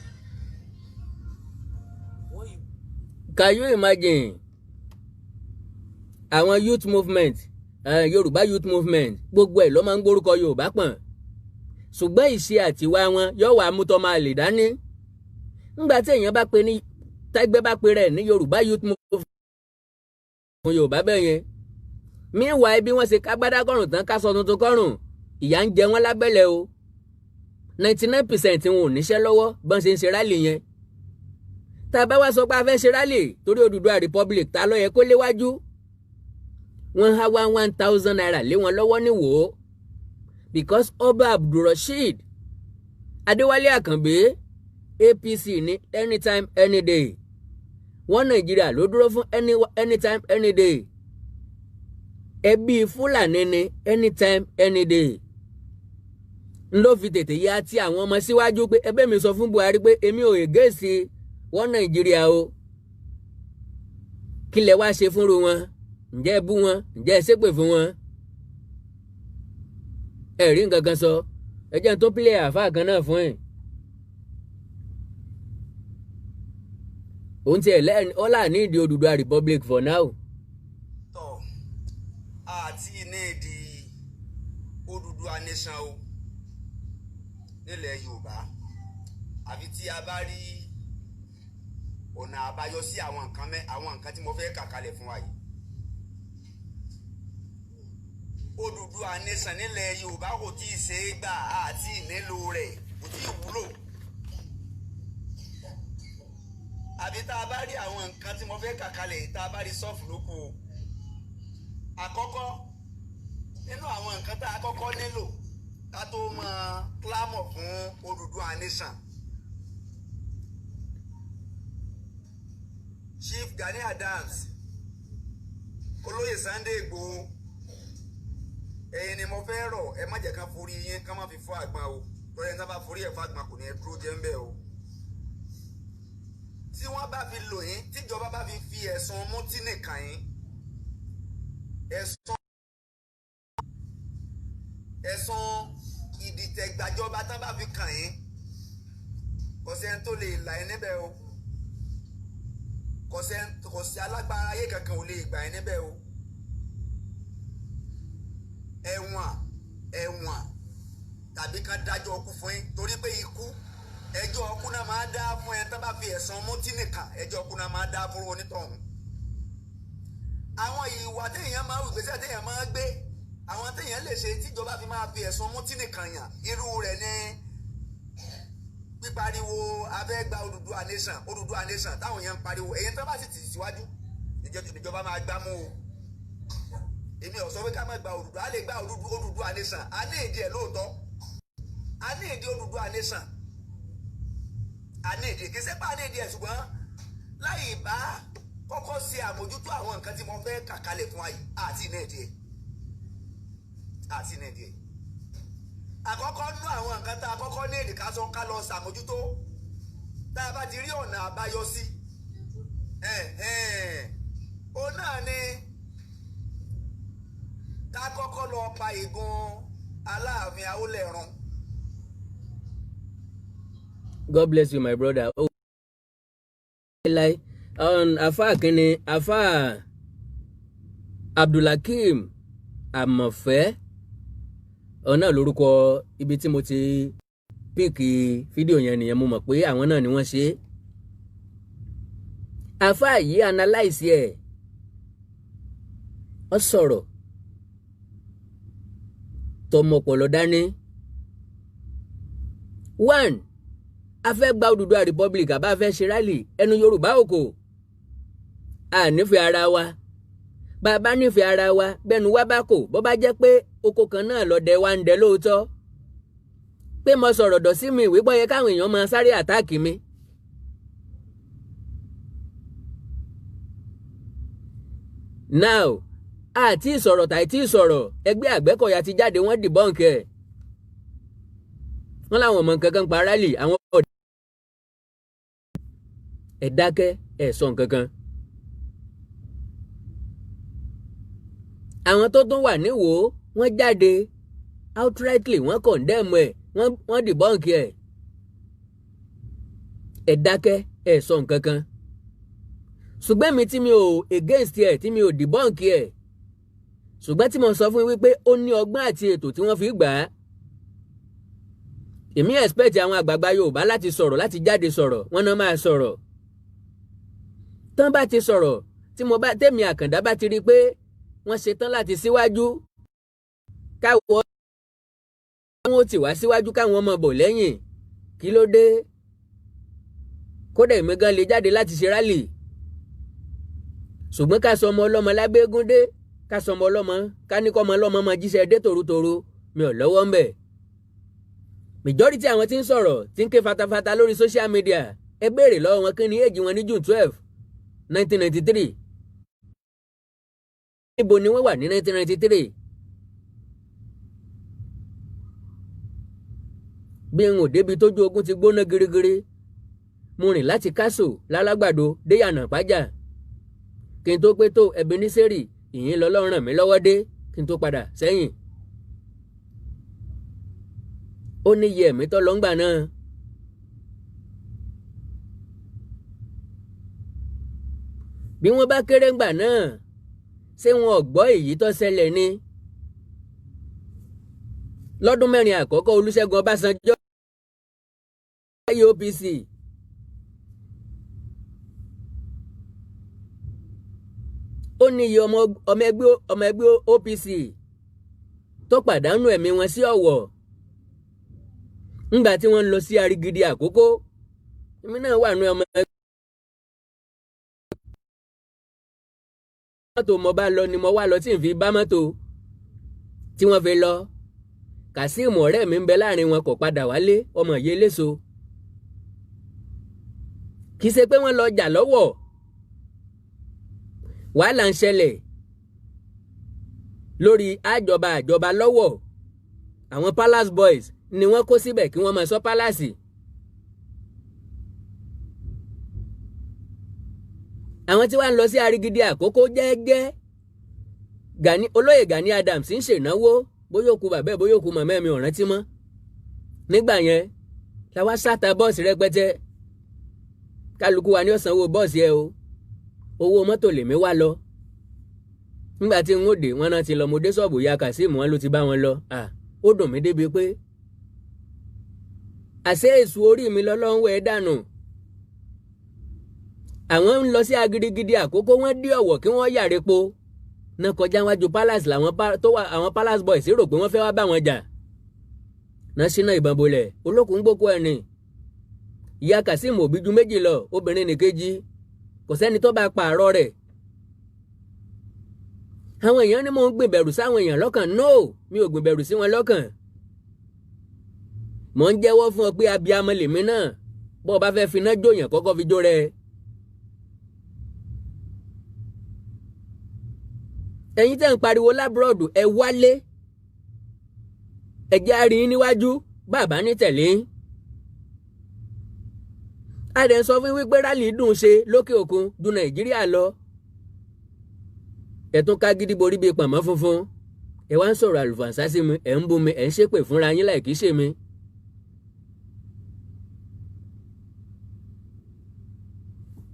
Can you imagine? Àwọn youth movement, Yorùbá Youth Movement, gbogbo ẹ̀ ló máa ń gbórúkọ Yorùbá pọ̀n, ṣùgbọ́n ìṣe àtiwá wọn yóò wá mú tọ́ máa lè dání. Ńgbà tí èèyàn bá pe ní tẹ́gbẹ́ bá pe rẹ̀ ní Yorùbá Youth Movement fún Yorùbá bẹ́ẹ̀ yẹn, meanwhile, bí wọ́n ṣe kágbádá kọrùn tán, ká sọ tuntun kọrùn, ìyà ń jẹ wọ́n lábẹ́lẹ̀ o. 99% wọn ò níṣẹ́ lọ́wọ́ bọ́n ṣe ń ṣe rally yẹn. Tá a bá wá sọ pé a fẹ́ ṣe rally torí Odùduwà Republic, ta ló yẹ kó léwájú? Wọ́n há wá ₦1,000 lé wọn lọ́wọ́ ní wò ó, because Ọba Abdulrasheed Adéwálé Àkànbí, APC ní anytime any day. Wọ́n Nàìjíríà ló dúró fún anytime any day. Ẹbí Fúlàní ní anytime any day. N ló fi tètè ya ti àwọn ọmọ síwájú pé ẹbẹ́ mi sọ fún Buhari pé èmi ò against wọ́n Nàìjíríà o. Kí lẹ wá ṣe fúnru wọn? Ǹjẹ́ ẹ bú wọn? Ǹjẹ́ ẹ ṣépè fún wọn? Ẹ rí nǹkan kan sọ. Ẹ jẹ́ n tó pílẹ̀ àáfàá kan náà fún ẹ̀. Òun tiẹ̀ lẹ́yìn ọ̀là ní ìdí Odùduwà Republic for now. Tọ àti ní ìdí Odùduwà nation o nílẹ̀ Yorùbá, àfi tí a bá rí ọ̀nà àbáyọ sí àwọn nǹkan mẹ́ àwọn nǹkan tí mo fẹ́ kà kalẹ̀ fún wa yìí. Odùduwà nation nílẹ̀ Yorùbá kò tí ì ṣe é gbà, àti ìnílò rẹ̀ kò tí ì wúlò. Àbí tá a bá rí àwọn nǹkan tí mo fẹ́ kà kalẹ̀, tá a bá rí sọ́ọ̀fù ló kù o. Àkọ́kọ́ nínú àwọn nǹkan tá a kọ́kọ́ nílò ká tó máa clamor fún Odùduwà nation, Chief Gani Adams, Olóyè Sunday Igboho, ẹ̀yin ni mo fẹ́ rọ̀, ẹ má jẹ́ kán forí yín kán má fi fọ́ àgbọn o, torí ẹni tá bá forí ẹ̀ fọ́ àgbọn kò ní ẹ dúró jẹ́ ń bẹ̀ o. Tí wọ́n bá fi lò yín, tíjọba bá fi fi ẹ̀sùn mutí nìkan yín, ẹ̀sùn ìdìtẹ̀gbàjọba tán bá fi kàn yín, kò sẹ́ni tó lè là yín níbẹ̀ o. Kò sí alágbára ayé kankan ò lè gbà ẹ́ níbẹ̀ o. Ẹ̀wọ̀n, ẹ̀wọ̀n, tàbí kan dájọ́ ọkú fún yín, torí pé ikú, ẹjọ́ ọkú náà máa dá fún ẹ. Tó bá fi ẹ̀sùn mutí nìkan, ẹjọ́ ọkú náà máa dá fún onítọ̀hún. Àwọn ìwà téèyàn máa wù, ìgbésẹ̀ téèyàn máa gbé, àwọn téèyàn lè ṣe tíjọba fi máa fi ẹ̀sùn mutí nìkan yàn, irú rẹ̀ ní pípariwo abẹ́ gba Odùduwà nation, Odùduwà nation táwọn èèyàn ń pariwo. Èyí tó bá sì tì síwájú, ìjọba máa gbá mú o. Èmi ò sọ pé ká má gba Odùduwà. A lè gba Odùduwà nation, a ní ìdí ẹ̀ lóòótọ́. A ní ìdí Odùduwà nation, a ní ìdí, kì í ṣe pé a ní ìdí ẹ̀, ṣùgbọ́n láì bá kọ́kọ́ ṣe àmójútó àwọn nǹkan tí mo fẹ́ kà kalẹ̀ fún wa yìí, àti ní ìdí ẹ̀, àti ní ìdí ẹ̀. Àkọ́kọ́ nú àwọn nǹkan tá a kọ́kọ́ ní èdè ká sọ, ká lọ ṣàmójútó, tá a bá ti rí ọ̀nà àbáyọ sí, òun náà ni ká kọ́kọ́ lọ pa ìgun Aláàfin Awólẹ̀ run. God bless you, my brother. Oh, like, afa kini, afa Abdulhakeem Amọ̀fẹ́ ọ̀nà lórúkọ ibi tí mo ti pick fídíò yẹn nìyẹn. Mo mọ̀ pé àwọn náà ni wọ́n ṣe é. Afa yìí analyse ẹ̀, ọ sọ̀rọ̀ tọmọpọlọ dání. One, a fẹ́ gba Odùduwà Republic, àbá fẹ́ ṣe rally, ẹnu Yorùbá òkò. A nífẹ̀ẹ́ ara wa. Bá a bá nífẹ̀ẹ́ ara wa, bẹ́nu wa bá kò, bó bá jẹ́ pé oko kan náà lọ́dẹ wa ń dẹ lóòótọ́, pé mo sọ̀rọ̀ dọ̀ sí mi ìwé gbọ́ yẹ káwọn èèyàn máa sáré attack mi. Now, àti ìsọ̀rọ̀ tàì tí ìsọ̀rọ̀, ẹgbẹ́ Àgbẹ̀kọ̀yà ti jáde, wọ́n debunk ẹ̀. Wọ́n láwọn ọmọ nǹkan kan pa rally àwọn ọ̀dẹ́. Ẹ̀ dákẹ́, ẹ̀ sọ nǹkan kan. Àwọn tó tún wà níwò, wọ́n jáde outrightly, wọ́n condemn ẹ̀, wọ́n debunk ẹ̀. Ẹ̀ dákẹ́, ẹ̀ sọ nǹkan kan. Ṣùgbọ́n mi tí mi ò against ẹ̀, tí mi ò debunk ẹ̀, ṣùgbọ́n tí mo sọ fún yín wípé ó ní ọgbọ́n àti ètò tí wọ́n fi gbà á. Èmi expect àwọn àgbààgbà Yorùbá láti sọ̀rọ̀, láti jáde sọ̀rọ̀. Wọ́n náà máa sọ̀rọ̀. Tán bá ti sọ̀rọ̀, tí mo bá tẹ̀mí Àkàndá bá ti rí i pé wọ́n ṣetán láti síwájú, káwọ́ wọn ó tì wá síwájú, káwọn ọmọ bọ̀ lẹ́yìn. Kí ló dé? Kódà èmi gan lè jáde láti ṣe rally, ṣùgbọ́n ká sọ ọmọ ọlọ́mọ lábẹ́gún dé, ká sọ ọmọ ọlọ́mọ, ká ní kọ́ ọmọ ọlọ́mọ máa jíṣẹ́ dé tòrótòró, mi ò lọ́wọ́ ń bẹ̀. Majority àwọn tí ń sọ̀rọ̀, tí ń ké fatafata lórí social media, ẹ béèrè lọ́wọ́ wọn, kí ni age wọn ní June 12, 1993? Níbo ni wọ́n wà ní 1993? Bí n ò débi tójú ogun ti gbóná girigiri, mo rìn láti Kásò lálágbàdo dé Yànà Pájà kí n tó pé tó Ebenezer, ìyẹn lọ́lọ́run ràn mí lọ́wọ́ dé, kí n tó padà sẹ́yìn. Ó ní iye ẹ̀mí tó lọ́ngbà náà. Bí wọ́n bá kéré ńgbà náà, ṣé wọn ò gbọ́ èyí tó ṣẹlẹ̀ ni lọ́dún 4 àkọ́kọ́ Olúṣẹ́gun Ọbásanjọ́ OPC? Ó ní iye ọmọ ẹgbẹ́ OPC tó pàdánù ẹ̀mí wọn sí Ọ̀wọ̀ ńgbà tí wọ́n ń lọ sí Arigidi Àkókó. Èmi náà wà ní ọmọ ẹgbẹ́ mọ́tò mo bá lọ ni mo wá lọ tí n fi bá mọ́tò tí wọ́n fi lọ. Kazeem ọ̀rẹ́ mi ń bẹ láàrin wọn, kò padà wálé, ọmọ yìí eléso. Kì í ṣe pé wọ́n lọ jà lọ́wọ́. Wàhálà ń ṣẹlẹ̀ lórí àjọba àjọba lọ́wọ́. Àwọn palace boys ni wọ́n kó síbẹ̀ kí wọ́n máa sọ palace. Àwọn tí wàá ń lọ sí Arigidi Àkókò jẹ́ẹ́jẹ́, Gani, olóyè Gani Adams ń ṣènáwó, bóyá òkú bàbá ẹ̀, bóyá òkú màmá mi, ò rántí mọ́. Nígbà yẹn la wá sáta bọ́ọ̀sì rẹpẹtẹ. Kálukú wa ní ó sanwó bọ́ọ̀sì ẹ o. Owó mọ́tò lèmi wá lọ. Nígbà tí n ó dé, wọn náà ti lọ. Mo dé ṣọ́ọ̀bù ya Kazeem, wọn ló ti bá wọn lọ. Ó dùn mí débi pé àṣé èṣù orí mi lọ́lọ́run wẹ̀ dànù. Àwọn ń lọ sí Agirigidi Àkókò, wọ́n dé Ọ̀wọ̀ kí wọ́n yàrá epo náà kọjá wájú palace làwọn tó wà. Àwọn palace boys rò pé wọ́n fẹ́ wá bá wọn jà náà ṣínà ìbọn bolẹ̀. Olókùn gbókò ẹ̀ ní ìyá Kazeem òbí ju méjì lọ, obìnrin nìkejì, kò sẹ́ni tó bá pààrọ̀ rẹ̀. Àwọn èèyàn ní mò ń gbìn bẹ̀rù sáwọn èèyàn lọ́kàn. No, mi ò gbìn bẹ̀rù sí wọn lọ́kàn. Mò ń jẹ́wọ́ fún ọ pé abiyamọ lèmi náà. Bọ́ ọ bá fẹ́ finá jóyàn, kọ́kọ́ fi jó rẹ. Ẹ̀yin tẹ́ ń pariwo l'abroad, ẹ wálé, ẹ jẹ́ á rí yín níwájú bàbá ní tẹ̀lé. A dẹ̀ ń sọ fún wípé rally dùn ṣe lókè òkun ju Nàìjíríà lọ. Ẹ tún ká gidi borí bíi pàmò funfun, ẹ wá ń sọ̀rọ̀ àlùfànṣá sí mi, ẹ̀ ń bú mi, ẹ̀ ń ṣépè fúnra yín láì kí ṣe mi.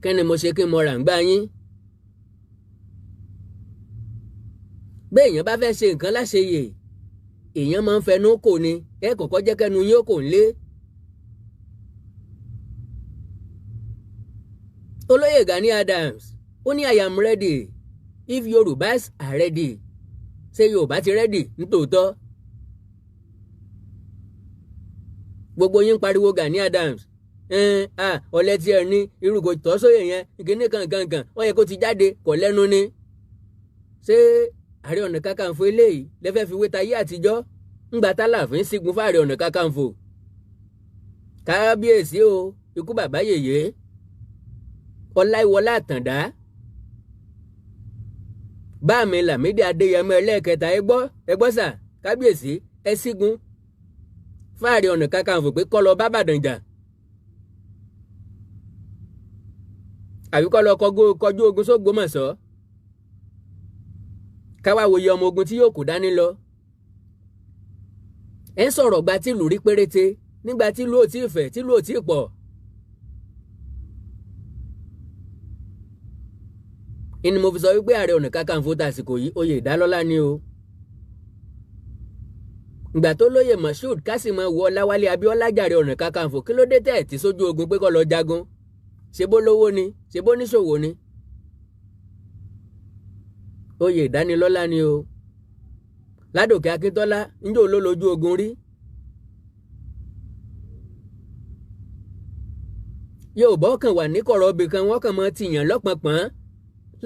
Kí ni mo ṣe kí n mọ rà ń gbá yín? Bẹ́ẹ̀ èèyàn bá fẹ́ ṣe nǹkan láṣeyè, èèyàn máa ń fẹnu kò ní. Ẹ kọ́kọ́ jẹ́ kẹ́nu yín ó kò ń lé. Olóyè Gani Adams ó ní, "I am ready if Yorùbás are ready." Ṣé Yorùbá ti ready nítòótọ́? Gbogbo yín ń pariwo Gani Adams, ọ̀lẹ́ tí ẹ ní irú kò tọ́ sóyè yẹn, kíní kankankan, ó yẹ kó ti jáde, kò lẹ́nu ni. Ṣé Ààrẹ Ọ̀nà Kakanfò eléyìí lẹ́fẹ̀ẹ́ fi wé tayé àtijọ́ ńgbà tálàfin sígun fáàrẹ Ọ̀nà Kakanfò? Kábíyèsí o, ikú bàbá yèyé, Ọláìwọlá Àtàndá, báàmì Lámídì Adéyẹmọ ẹlẹ́ẹ̀kẹta, ẹ gbọ́, ẹ gbọ́ sà, kábíyèsí, ẹ sígun fáàrẹ Ọ̀nà Kakanfò pé kó lọ bá Ìbàdàn jà àbí kó lọ kọjú ogun sÓgbómọ̀ṣọ́, káwá wòye ọmọ ogun tí yóò kó dání lọ. Ẹ ń sọ̀rọ̀ gba tìlú rí péréte nígbà tìlú ò tí ì fẹ̀, tìlú ò tí ì pọ̀. Ìní mo fi sọ wípé Ààrẹ Ọ̀nà Kakanfò tàsìkò yìí, oyè ìdálọ́lá ni o. Ìgbà tó lóye Moshood Kásìmọ̀ wọ Ọláwálé Abíọ́lá jàre Ọ̀nà Kakanfò, kí ló dé tẹ̀ tí sójú ogun pé kó lọ jagun? Ṣe bó lówó ni? Ṣe bó níṣòwò ni? Oyè ìdánilọ́lá ni o. Ládòkè Akíntọ́lá ńjọ́ ló lójú ogun rí? Yorùbá kàn wà ní kọ̀rọ̀ ibì kan, wọ́n kàn mọ́ tìyàn lọ́pọ̀npọ̀n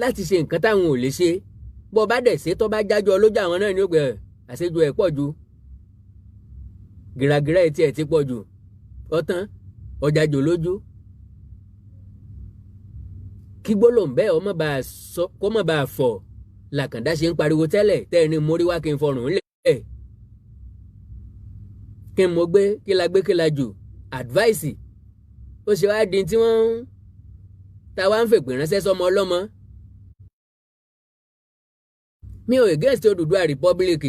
láti ṣe nǹkan táwọn ò lè ṣe. Bó bá dẹ̀ ṣe, tó bá jájọ lójú àwọn náà ní ó gbẹ àṣejù ẹ̀ pọ̀ ju gìràgìrà, etí ẹ̀ ti pọ̀ jù, ọ̀tán ọ̀jàjò lójú. Kí gbólóhùn bẹ́ẹ̀ ọmọ bá a sọ kó má bàa fọ̀ làkàndá ṣe ń pariwo tẹ́lẹ̀ tẹ́ ní mórí wá kí n fọrùn lẹ̀, kí n mo gbé, kí la gbé, kí la jù advice. Ó ṣe wá di tí wọ́n ń ta wá ń fèpè ránṣẹ́ sọmọ ọlọ́mọ. Mi ò against Odùduwà Republic.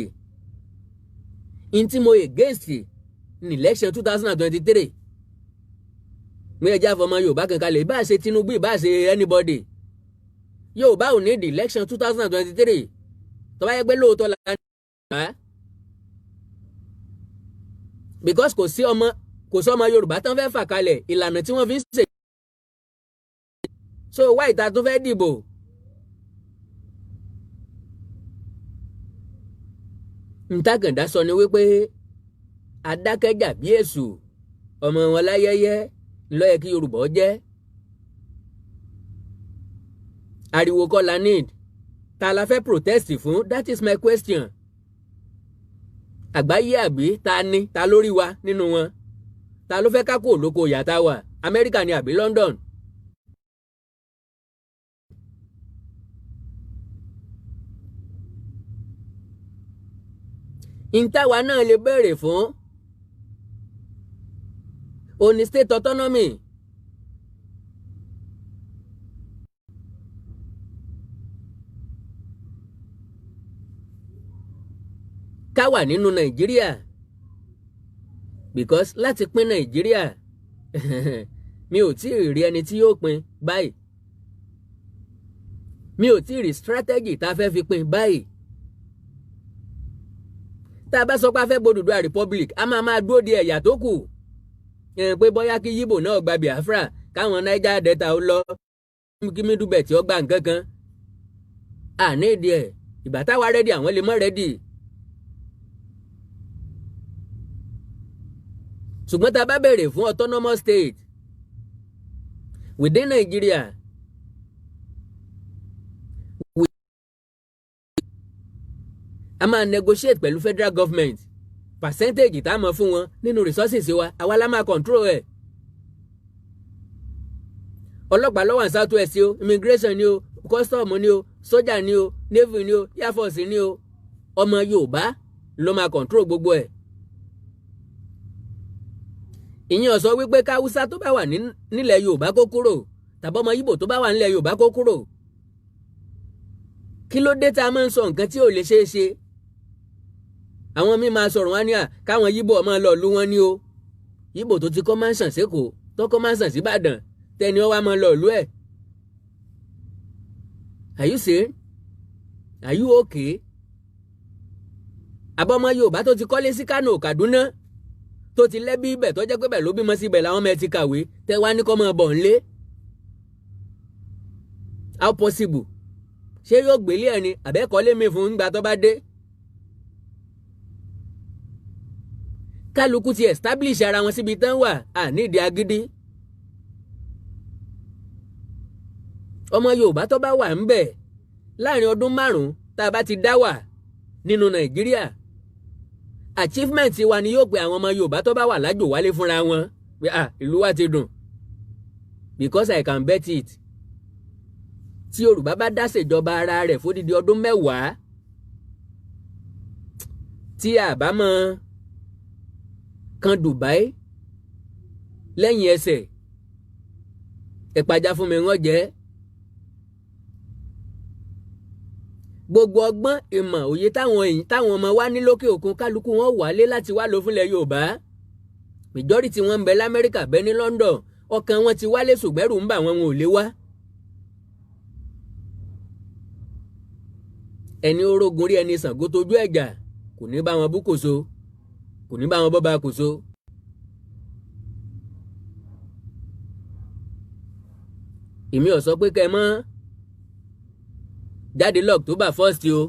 N tí mo against ní election 2023, mi ẹ jáfọ́ ọmọ Yorùbá kankan lè bá ṣe Tinubu, ìbá ṣe anybody. Yorùbá ò ní the election 2023. Tó bá yẹ pé lóòótọ́ la ní Yorùbá, because kò sí ọmọ, kò sí ọmọ Yorùbá tán fẹ́ fà kalẹ̀ ìlànà tí wọ́n fi ń ṣe, so wá ìta tún fẹ́ dìbò. Ntàgàndá sọ ni wípé adákẹ́jà bí èṣù ọmọ wọn láyẹyẹ ńlọ́yẹ kí Yorùbá jẹ́. Ariwo kọ́ la need. Ta la fẹ́ protest fún? That is my question. Àgbáyé àbí ta ni? Ta lórí wa nínú wọn? Ta ló fẹ́ ká kó lóko ìyá tá wà? Amẹ́ríkà ni àbí London? Ntàwa náà lè béèrè fún òní state autonomy. Ká wà nínú Nàìjíríà, because láti pín Nàìjíríà, mi ò tí ì rí ẹni tí yóò pín báyìí. Mi ò tí ì rí strategy tá a fẹ́ fi pín báyìí. Tá a bá sọ pé a fẹ́ gb'Odùduwà Republic, a máa máa dúró de ẹ̀yà tó kù pé bóyá kí Yíbò náà gba Biafra, káwọn Niger Delta ó lọ, kí Middle Belt ó gba nǹkan kan. Àní ìdí ẹ̀, ìgbà táwa ready, àwọn lè mọ́ ready. Ṣùgbọ́n tá a bá béèrè fún autonomous state within Nigeria, a máa negotiate pẹ̀lú federal government. Percentage tá a mọ̀ fún wọn nínú resources wa, àwa la máa control ẹ̀. Ọlọ́pàá ló wà ní South West o, immigration ni o, custom ni o, sójà ni o, navy ni o, air force ni o, ọmọ Yorùbá ló máa control gbogbo ẹ̀. Ìyẹn ò sọ wípé káwúsá tó bá wà nílẹ̀ Yorùbá kó kúrò, tàbí ọmọ Yíbò tó bá wà nílẹ̀ Yorùbá kó kúrò. Kí ló dé tá a máa ń sọ nǹkan tí ò lè ṣeé ṣe? Àwọn míì máa sọ̀rọ̀, wọn ní à káwọn Yíbò ọmọ lọ lú wọn ní o. Yíbò tó ti kọ́ mansion sÉkòó, tó kọ́ mansion síbàdàn, tẹni ọ wá máa lọ lú ẹ̀. Are you sane? Are you okay? Àbọ̀mọ Yorùbá tó ti kọ́lé sí Kánò, Kàdúná, tó ti lẹ́bí ibẹ̀, tó jẹ́ pé bẹ̀ ló bímọ síbẹ̀, làwọn ọmọ ẹ ti kàwé, tẹ́ wá ní kọ́ máa bọ̀ ńlé. How possible? Ṣé yóò gbélé ẹ ni àbẹ́kọ́lé mi fún ńgbà tó bá dé? Kálukú ti establish ara wọn síbi tán wà, à nídìí agídí. Ọmọ Yorùbá tó bá wà ńbẹ̀, láàrin ọdún 5 tá a bá ti dá wà nínú Nàìjíríà, achievement wa ni yóò pe àwọn ọmọ Yorùbá tó bá wà lájò wálé fúnra wọn pé, ah, ìlú wa ti dùn. Because I can bet it, tí Yorùbá bá dá ṣèjọba ara rẹ̀ fódìdí ọdún 10, tí a bá mọ kan Dubai lẹ́yìn ẹsẹ̀ ẹ̀pàjá fún mi, wọ́n jẹ́ gbogbo ọgbọ́n, ìmọ̀, òye táwọn èyí táwọn ọmọ wa ní lókè òkun, kálukú wọn wálé láti wá lò fúnlẹ̀ Yorùbá. Majority wọn ń bẹ lamẹ́ríkà, bẹ ní London. Ọkàn wọn ti wálé, ṣùgbẹ́rù ń bà wọn, wọn ò lè wá. Ẹni orógun rí ẹni Ṣàngó tójú ẹ̀jà, kò ní bá wọn bú kòso, kò ní bá wọn bọ́ bá kòso. Èmi ò sọ pé kẹ́ ẹ mọ́ jáde l'October 1 o.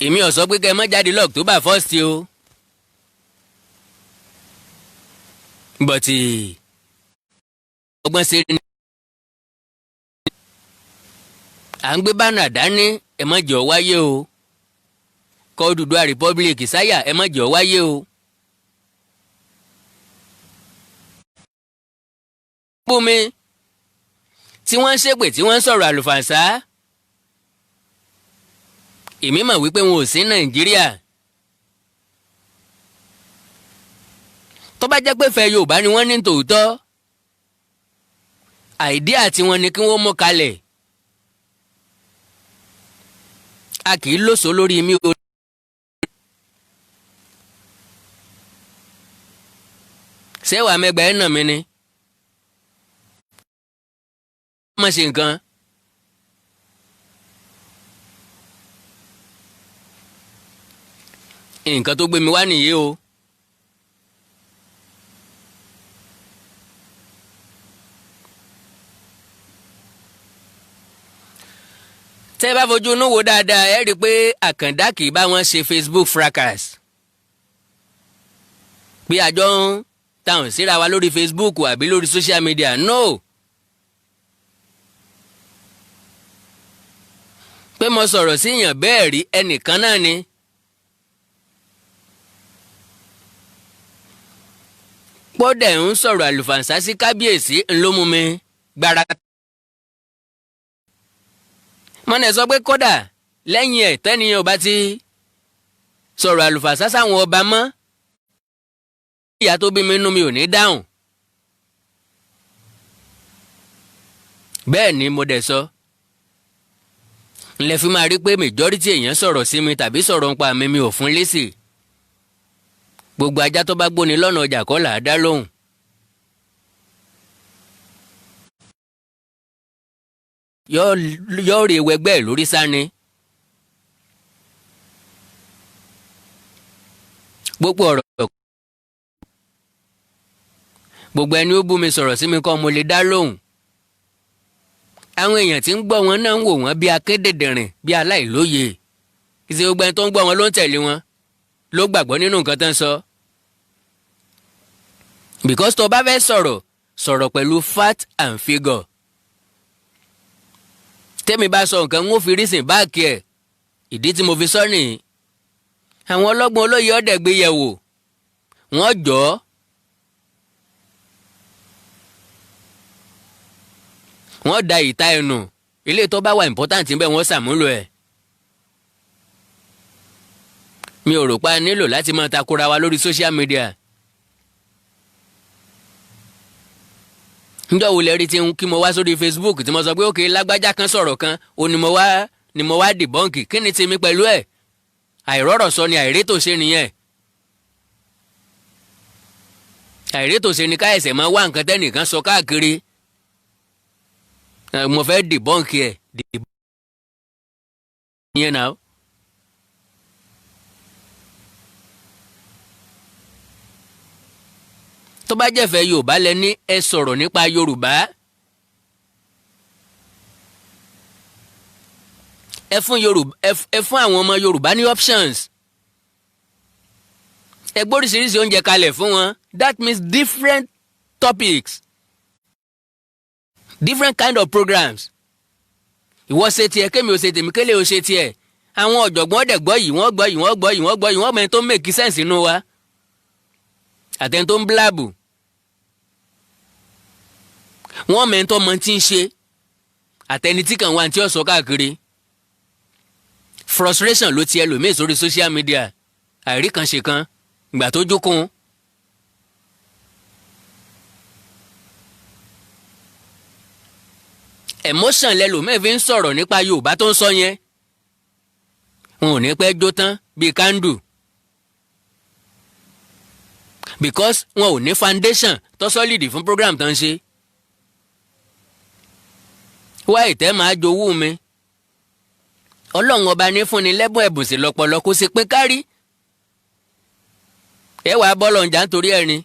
Èmi ò sọ pé kẹ́ ẹ mọ́ jáde l'October 1 o. But ọgbọ́n ṣe ni à ń gbé banner dání, ẹ má jẹ́ ó wáyé o. Kọ́ Odùduwà Republic sáyà, ẹ má jẹ́ ó wáyé o. Bùnmi tí wọ́n ń ṣépè, tí wọ́n ń sọ̀rọ̀ àlùfànṣá, èmi mọ̀ wípé wọn ò sí Nàìjíríà. Tó bá jẹ́ pé fẹ́ Yorùbá ni wọ́n ní tòótọ́, idea tiwọn ni kí wọ́n mú kalẹ̀. A kì í lóso lórí mi o. Ṣé wàá mẹ́gbàá ẹ̀ nà mí ni? Má ṣe nǹkan. Nǹkan tó gbé mi wá nìyí o. Tẹ́ ẹ bá fojú inú wo dáadáa, ẹ rí i pé Àkàndá kì í bá wọn ṣe Facebook fracas, pé àjọ ń táwọn síra wa lórí Facebook àbí lórí social media, no. Pé mo sọ̀rọ̀ sí èèyàn bẹ́ẹ̀ rí, ẹnìkan náà ni. Pọ́dẹ̀ ń sọ̀rọ̀ àlùfànṣá sí kábíyèsí ńlọ mú mi gbára. Mọ́nà sọ pé kódà lẹ́yìn ẹ̀, tẹ́niyàn ò bá ti sọ̀rọ̀ àlùfànṣá sáwọn ọba mọ́, ìyá tó bí mi nínú mi ò ní dáhùn. Bẹ́ẹ̀ ni mo dẹ̀ sọ. Ńlẹ̀ fi máa rí pé majority èèyàn sọ̀rọ̀ sí mi tàbí sọ̀rọ̀ nípa mi, mi ò fún lésì. Gbogbo ajá tó bá gbóni lọ́nà ọjà kọ́ là á dá lóhùn. Yóò rí ewẹ́gbẹ́ ẹ̀ lórí sáni. Gbogbo ọ̀rọ̀, gbogbo ẹni ó bú mi, sọ̀rọ̀ sí mi kọ́ mo lè dá lóhùn. Àwọn èèyàn tí ń gbọ́ wọn náà ń wò wọ́n bí akédèdèrìn, bí aláìlóye. Ìṣe gbogbo ẹni tó ń gbọ́ wọn ló ń tẹ̀lé wọn, ló gbàgbọ́ nínú nǹkan tó ń sọ. Because tó o bá fẹ́ sọ̀rọ̀, sọ̀rọ̀ pẹ̀lú fact and figure. Tẹ́mi bá sọ nǹkan, ń ó fi reason back ẹ̀. Ìdí tí mo fi sọ nìyí, àwọn ọlọ́gbọ́n olóye ọ̀dẹ̀ gbé yẹ̀ wò, wọ́n jọ ọ́, wọ́n da ìta ẹnu ilé tó bá wà important bẹ́ẹ̀, wọ́n ṣàmúlò ẹ̀. Mi ò rò pa nílò láti máa takora wa lórí social media. Njọ́ wo lẹ rí tí kí mo wá sórí Facebook tí mo sọ pé òkè lágbájá kan sọ̀rọ̀ kan, ó ní mo wá ni mo wá debunk? Kí ni tèmi pẹ̀lú ẹ̀? Àìrọ́rọ̀ sọ ni, àìrétò ṣe nìyẹn. Àìrétò ṣe ni ká ẹsẹ̀ máa wá nǹkan tẹ́nìkan sọ káàkiri, mo fẹ́ debunk ẹ̀, debunk yẹn náà. Tó bá jẹ́fẹ̀ẹ́ Yorùbá lẹ ní, ẹ sọ̀rọ̀ nípa Yorùbá. Ẹ fún Yorùbá, ẹ fún àwọn ọmọ Yorùbá ní options. Ẹ gbóríṣiríṣi oúnjẹ kalẹ̀ fún wọn. That means different topics, different kind of programs. Ìwọ ṣe tiẹ̀, kémi ò ṣe tèmi, kélé ò ṣe tiẹ̀. Àwọn ọ̀jọ̀gbọ́n dẹ̀ gbọ́ yìí, wọ́n gbọ́ yìí, wọ́n gbọ́ yìí, wọ́n gbọ́ yìí, wọ́n mẹ́ni tó make sense inú wa àtẹni tó ń blab. Wọ́n mẹ́ni tó mọ tí ń ṣe àtẹni tí kàn wá tí ó sọ káàkiri. Frustration ló ti ẹlòmíì sórí social media, àìrí kan ṣe kan ìgbà tó jókòó. Emotion lẹlòmíì fi ń sọ̀rọ̀ nípa Yorùbá tó ń sọ yẹn. Wọn ò ní pẹ́ jó tán bíi candle, because wọn ò ní foundation tó solid fún program tó ń ṣe. Wá ìtẹ́ máa jowú mi. Ọlọ́run Ọba ní fúnni lẹ́bùn, ẹ̀bùn sí lọ́pọlọ, kó sì pín kárí. Ẹ wàá bọ́lọ̀ ń jà nítorí ẹ̀rín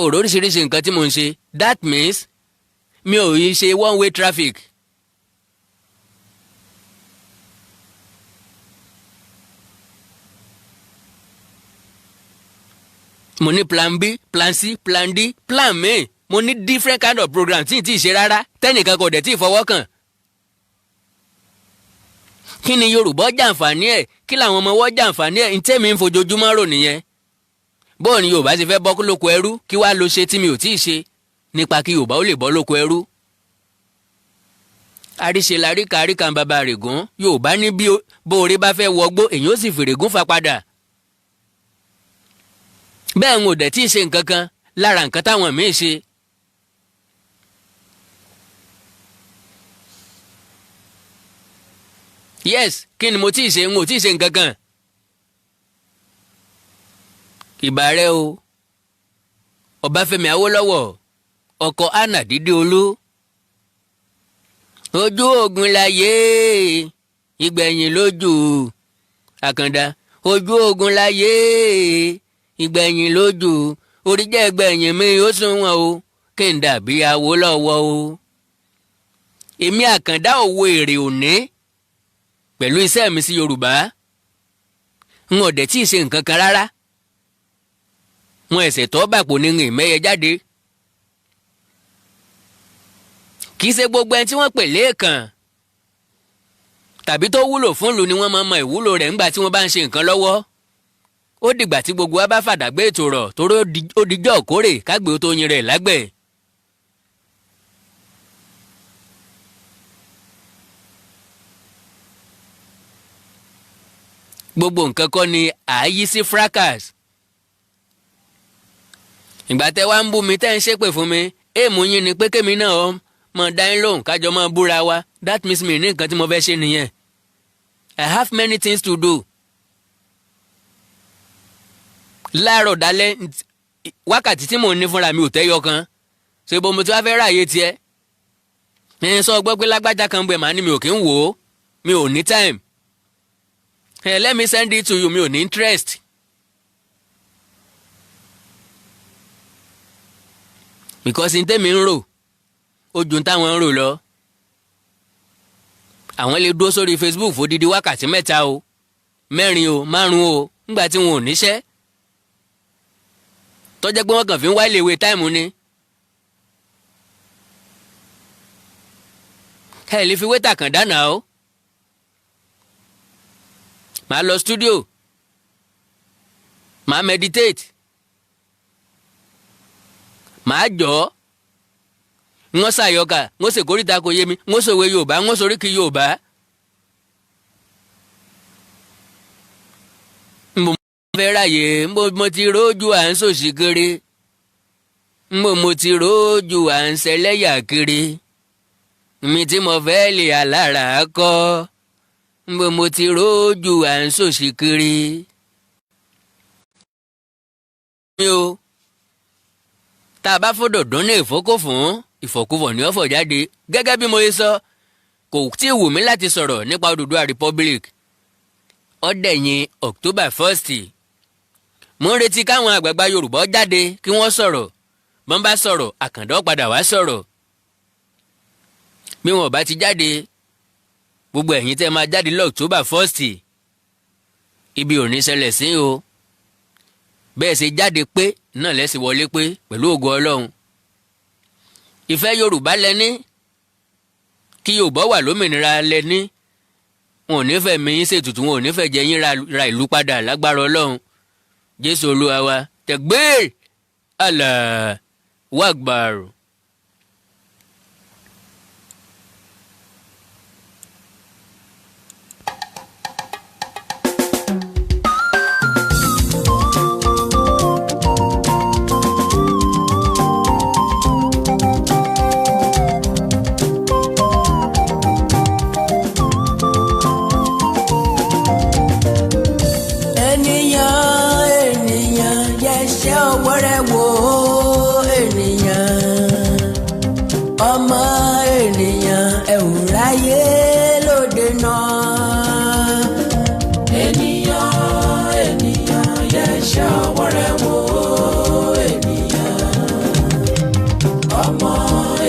òrò oríṣiríṣi nǹkan tí mò ń ṣe. That means mi ò yí ṣe one way traffic. Mo ní plan B, plan C, plan D, plan mi. Mo ní different kind of program tí n tí ì ṣe rárá, tẹ́nìkan kò dẹ̀ tí ì fọwọ́ kàn. Kí ni Yorùbá jàǹfààní ẹ̀? Kí làwọn ọmọ wọ́n jàǹfààní ẹ̀? Ntẹ́mi ń fojoojúmọ́ rò nìyẹn. Bóò ni Yorùbá ti fẹ́ bọ́ lóko ẹrú? Kí wàá lo ṣe tí mi ò tí ì ṣe nípa kí Yorùbá ó lè bọ́ lóko ẹrú? Àríṣe laríka, àríkà ń bàbá règún. Yorùbá ní bí bóore bá fẹ́ wọgbó, èyí ó sì fèrègún fa padà. Bẹ́ẹ̀ ń ò dẹ̀ tí ì ṣe nǹkan kan lára nǹkan táwọn míì ṣe. Yes, kí ni mo tí ì ṣe? N ò tí ì ṣe nǹkan kan. Ìbà rẹ o, Ọbáfẹ́mi Awólọ́wọ̀, ọkọ Anna Dídíolú. Ojú ogun láyé, ìgbẹ̀yìn lójú. Àkàndá, ojú ogun láyé, ìgbẹ̀yìn lójú. Orí jẹ́ ìgbẹ̀yìn mi ó sunwọ̀n o, kí n dàbí Awólọ́wọ̀ o. Èmi Àkàndá òwò èrè òní pẹ̀lú iṣẹ́ mi sí Yorùbá, n ò dẹ̀ tí ì ṣe nǹkan kan rárá. Wọn ẹ̀sẹ̀ tọ́ bàpò ní rìn mẹ́yẹ jáde. Kì í ṣe gbogbo ẹni tí wọ́n pè lẹ́ẹ̀kan tàbí tó wúlò fún ìlú ni wọ́n máa mọ ìwúlò rẹ̀ ńgbà tí wọ́n bá ń ṣe nǹkan lọ́wọ́. Ó dìgbà tí gbogbo wa bá fàdàgbé ètò rọ̀, torí ó dijọ́ òkórè kágbé ó tó yin rẹ̀ lágbẹ̀. Gbogbo nǹkan kọ́ ni àáyí sí fracas. Ìgbà tẹ́ wá ń bú mi, tẹ́ ń ṣépè fún mi, èèmù yín ni pé kémi náà mọ̀ dá yín lóhùn, kájọ mọ́ búra wa. That means mi ní nǹkan tí mo fẹ́ ṣe nìyẹn. I have many things to do. Láàárọ̀ dálẹ́, wákàtí tí mò ń ní fúnra mi ò tẹ́yọ kan. Ṣé ibo mo ti wá fẹ́ ráàyè tiẹ̀? Ẹ sọ gbọ́ pé lágbájá kan bẹ̀, màá ní mi ò kí ń wò ó, mi ò ní time. Ẹ let me send it to you, mi ò ní interest. Because n tẹ́mi ń rò ó ju táwọn ń rò lọ. Àwọn lè dúró sórí Facebook fódìdí wákàtí 3 o, 4 o, 5 o, ńgbà tí wọn ò níṣẹ́, tó jẹ́ pé wọ́n kàn fi ń wá iléèwé time ni. Ẹ lè fi wétà kàn dáná o. Màá lọ studio, màá meditate, màá jọ wọ́n ṣàyọkà, wọ́n ṣèkórìtà kò yé mi, wọ́n ṣòwe Yorùbá, wọ́n ṣoríkì Yorùbá. Mo fẹ́ ráyè mo ti rójú à ń ṣòṣì kiri, mo ti rójú à ń ṣẹlẹ́yà kiri, mi tí mo fẹ́ lè alára kọ́, mo ti rójú à ń ṣòṣì kiri. Mi o, tá a bá fọdọ̀ dún ní ìfọ́kọ̀fún ìfọ̀kúfọ̀ ní ọ̀fọ̀ jáde. Gẹ́gẹ́ bí mo ṣe sọ, kò tí ì wù mí láti sọ̀rọ̀ nípa Odùduwà Republic. Ó dẹ̀yìn October 1st. Mo ń retí káwọn àgbààgbà Yorùbá jáde kí wọ́n sọ̀rọ̀. Bọ́n bá sọ̀rọ̀, Àkàndá padà wá sọ̀rọ̀. Bí wọn ò bá ti jáde, gbogbo ẹ̀yin tẹ́ máa jáde lọ October 1st, ibi ò ní ṣẹlẹ̀ sí o. Bẹ́ẹ̀ ṣe jáde pé náà lẹ́sìn wọlé pé pẹ̀lú ògo Ọlọ́run. Ìfẹ́ Yorùbá lẹ́ní, kí Yorùbá wà lómìnira lẹ́ní. Wọn ò ní fẹ́ mi yín ṣètùtù, wọn ò ní fẹ́ jẹ yín ra ìlú padà lágbára Ọlọ́run. Jésù Olúwa wa. Tẹ̀gbẹ́ Allahu Akbar. Ènìyàn, ènìyàn, yẹsẹ ọwọ́ rẹ wò ó. Ènìyàn, ọmọ ènìyàn, ẹ ò ráyé lóde náà. Ènìyàn, ènìyàn, yẹsẹ ọwọ́ rẹ wò ó. Ènìyàn, ọmọ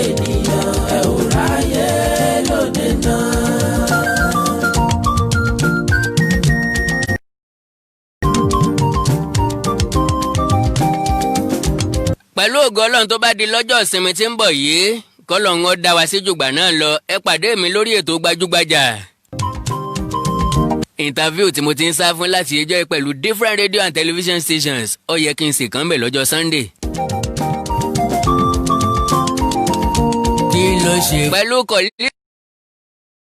ènìyàn, ẹ ò ráyé lóde náà. Pẹ̀lú ògo Ọlọ́run, tó bá di lọ́jọ́ ìsinmi tí ń bọ̀ yìí, kọ́lọ́run ó dá wa sí jùgbà náà lọ, ẹ pàdé mi lórí ètò Gbajúgbajà. Interview tí mo ti ń sá fún láti ẹjọ́ yìí pẹ̀lú different radio and television stations, ó yẹ kí n sì kàn bẹ̀ lọ́jọ́ Sunday. Kí ló ṣe Pẹ̀lú kọ̀lí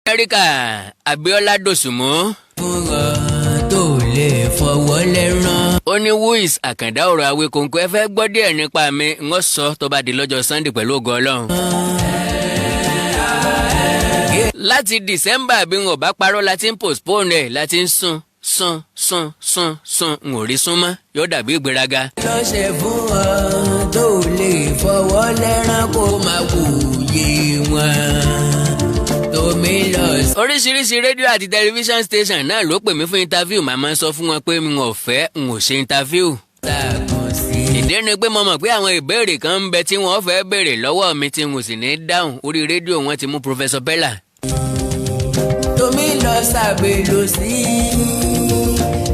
Amẹ́ríkà, Abíọ́lá Dòsùnmọ́. fún ọ tó lè fọwọ́ lẹ́rán? Ó ní, "Who is Àkàndá ọ̀rọ̀ Awíkonko?" Ẹ fẹ́ gbọ́ díẹ̀ nípa mi, ń sọ tó bá di lọ́jọ́ Sunday pẹ̀lú ògo Ọlọ́run. Láti December, bí n ò bá parọ́, láti ń postpone ẹ̀, láti ń sún sún sún sún sún, n ò rí sún mọ́, yóò dàbí ìgbéraga. Ló ṣe fún ọ tó lè fọwọ́ lẹ́rán, kó máa wòye wọn tómi lọ sí. Oríṣiríṣi rédíò àti tẹlifíṣàn station náà ló pè mí fún interview. Màmá sọ fún wọn pé n ò fẹ́, n ò ṣe interview. Tààgùn sí. Ìdí ni pé mo mọ̀ pé àwọn ìbéèrè kan ń bẹ tí wọ́n fẹ́ béèrè lọ́wọ́ mi tí n ò sì ní dáhùn. Orí rédíò wọn ti mú Professor Bella. Tómi lọ sàbẹ̀lò sí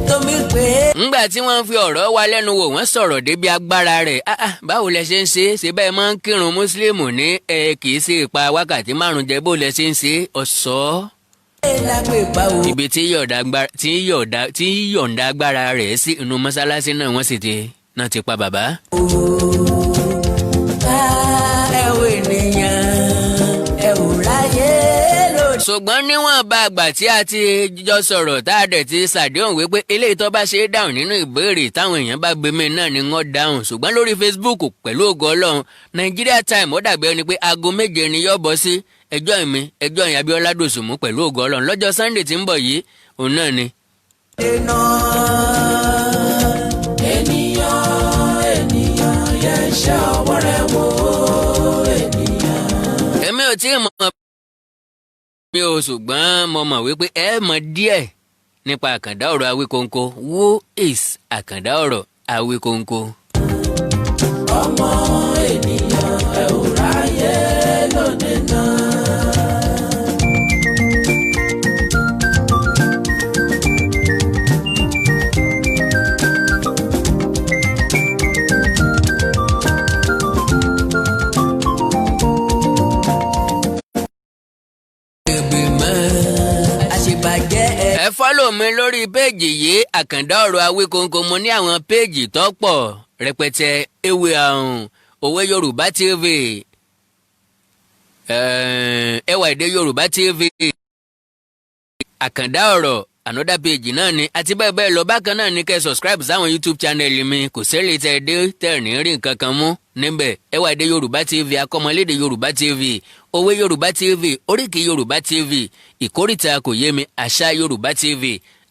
tómi pé. Ńgbà tí wọ́n fi ọ̀rọ̀ wa lẹ́nu wò, wọ́n sọ̀rọ̀ débi agbára rẹ̀. Ah ah, báwo lẹ ṣe ń ṣe é? Ṣe bẹ́ẹ̀ máa ń kírun? Mùsùlùmí ní ẹ kì í ṣe ìpa wákàtí 5 jẹ́. Bó lẹ ṣe ń ṣe é? Ọ̀sọ́ Lápè báwo. ibi tí yọ̀ǹda agbára rẹ̀ sí inú mọ́sálásí náà, wọ́n sì ti náà ti pa bàbá. Ẹ wo ènìyàn, ẹ ò ráyé lóde. Ṣùgbọ́n níwọ̀n bá àgbà tí a ti jọ sọ̀rọ̀, tá a dẹ̀ ti ṣàdéhùn wípé eléyìí tó bá ṣe é dáhùn nínú ìbéèrè táwọn èèyàn bá gbé mi náà ni wọ́n dáhùn. Ṣùgbọ́n lórí Facebook, pẹ̀lú ògo Ọlọ́run, Nigeria time, ó dàgbé ẹni pé aago 7 ni yóò bọ́ sí. Ẹjọ́ mi, ẹjọ́ yẹn, Abíọ́lá Dòsùnmú, pẹ̀lú ògo Ọlọ́run, lọ́jọ́ Sunday tí ń bọ̀ yìí, òun náà ni. Dènà. Ènìyàn. Iṣẹ́ ọwọ́ rẹ wò, ènìyàn. Èmi ò tí ì mọ̀ mi ò, ṣùgbọ́n mo mọ̀ wípé ẹ mọ̀ díẹ̀ nípa Àkàndá Ọ̀rọ̀ Awíkonko. Who is Àkàndá Ọ̀rọ̀ Awíkonko? Ọmọ ènìyàn, ẹ ò ráyè lóde náà. Ìgbìmọ̀ àṣebàjẹ́ ẹ. Ẹ follow mi lórí péèjì yìí, Àkàndá Ọ̀rọ̀ Awíkonko. Mo ní àwọn péèjì tó pọ̀ rẹpẹtẹ: ewé àrùn Òwe Yorùbá TV, Ẹwà Èdè Yorùbá TV, Àkàndá Ọ̀rọ̀ another page náà ni, àti bẹ́ẹ̀ bẹ́ẹ̀ lọ. Bákan náà ni kẹ́ subscribe sáwọn YouTube channel mi. Kò sẹ́lẹ̀ tẹ́ ẹ dé tẹ́ ẹ̀ ní rí nǹkan kan mú níbẹ̀: Ẹwà Èdè Yorùbá TV, Akọ́mọlédè Yorùbá TV, Òwe Yorùbá TV, Oríkì Yorùbá TV, Ìkórìtà Kò Yé Mi, Àṣà Yorùbá TV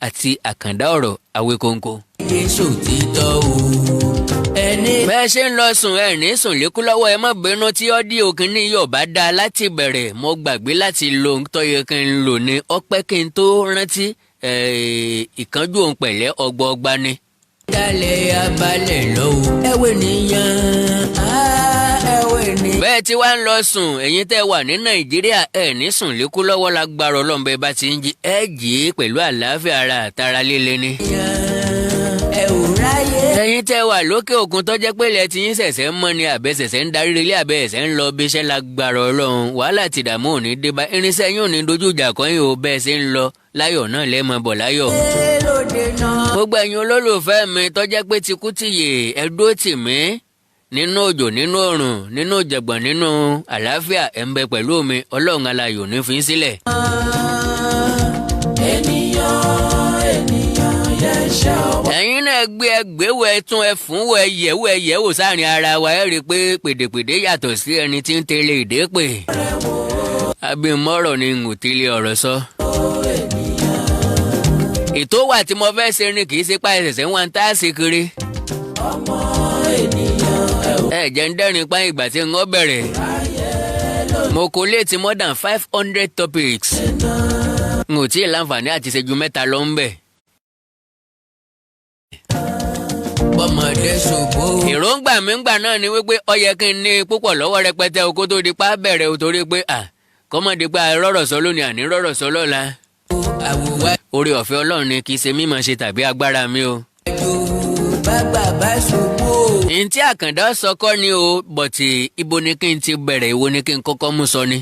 àti Àkàndá Ọ̀rọ̀ Awíkonko. Jésù títọ́ o ẹni. Bẹ́ẹ̀ ṣe ń lọ sùn, ẹ̀ ní sùn lékú lọ́wọ́. Ẹ má bínú tí audio kìíní yóò bá dáa láti bẹ̀rẹ̀. Mo gbàgbé láti lo ohun tó yẹ kí n lò ní ọpẹ́ kí n tó rántí. Ìkánjú òun pẹ̀lẹ́ ọgbọọgba ni. Dalẹ̀ abalẹ̀ lọ́wọ́ ẹ̀wẹ̀ nìyẹn, ẹ̀wẹ̀ ni. Bẹ́ẹ̀ tí wàá ń lọ sùn, ẹ̀yin tẹ́ wà ní Nàìjíríà, ẹ̀ ní sùn lékú lọ́wọ́ lágbára Ọlọ́run. Bẹ́ẹ̀ bá ti ń jí, ẹ̀ jí pẹ̀lú àlàáfíà ara àtara líle ni. Ẹ ò ráyè. Ẹ̀yin tẹ́ wà lókè òkun, tó jẹ́ pé ilẹ̀ tí yín ṣẹ̀ṣẹ̀ ń mọ́ ni, àbẹ̀ ṣẹ̀ṣẹ̀ ń darí ilé, àbẹ̀ ṣẹ̀ṣẹ̀ ń lọ bí iṣẹ́, lágbára Ọlọ́run, wàhálà tìdààmú ò ní dé bá irinṣẹ́ yín, ò ní dojú ìjà kọ́ yín o. Bẹ́ẹ̀ ṣe ń lọ láyọ̀ náà lẹ́mọ̀ bọ̀ láyọ̀. Lóde náà. Gbogbo ẹ̀yin olólùfẹ́ mi tó jẹ́ pé tikú tìyè ẹ dúró tì mí nínú òjò, nínú òrùn, nínú ìjẹ̀gbọ̀n, nínú àlàáfíà, ẹ̀ ń bẹ pẹ̀lú mi. Ọlọ́run alààyè ò ní fi í sílẹ̀. Ènìyàn, ènìyàn, yẹ iṣẹ́ ọwọ́. Ẹ̀yin náà gbé ẹgbẹ́wò, ẹ tún ẹ fún wọ, ẹ yẹ̀wò, ẹ yẹ̀wò sáàrin ara wa, ẹ rí i pé pèdèpèdè yàtọ̀ sí ẹni tí ń tẹ̀lé ìdè pè. Abimọ́rọ̀ ni n ò tẹ́lẹ̀ ọ̀rọ̀ sọ. Ètò wà tí mo fẹ́ ṣe ni, kì í ṣe pa ẹsẹ̀sẹ̀ wọn tá a ṣe kiri. Ọmọ ènìyàn, ẹ ò Ẹ jẹ́ ń dẹ́rìn pa ìgbà tí n ó bẹ̀rẹ̀. Mo kò léètì more than 500 topics. N ò tí ì láǹfààní àti ṣe ju mẹ́ta lọ ń bẹ̀. Bọ́mọdé ṣubú. Èròǹgbà mi ńgbà náà ni wípé ó yẹ kí n ní púpọ̀ lọ́wọ́ rẹpẹtẹ o, kó tó di pa bẹ̀rẹ̀ o, torí pé à kọ́mọdé pé rọ̀rọ̀ sọ lónìí, àní rọ̀rọ̀ sọ lọ́la. Àwùwá. Oore ọ̀fẹ́ Ọlọ́run ni, kì í ṣe mímọ̀ ṣe tàbí agbára mi o. Ju bàgbà bá ṣubú. Ntí tí Àkàndá sọ kọ́ ni o, but ibo ni kí n ti bẹ̀rẹ̀? Ìwo ni kí n kọ́kọ́ mú sọ ni?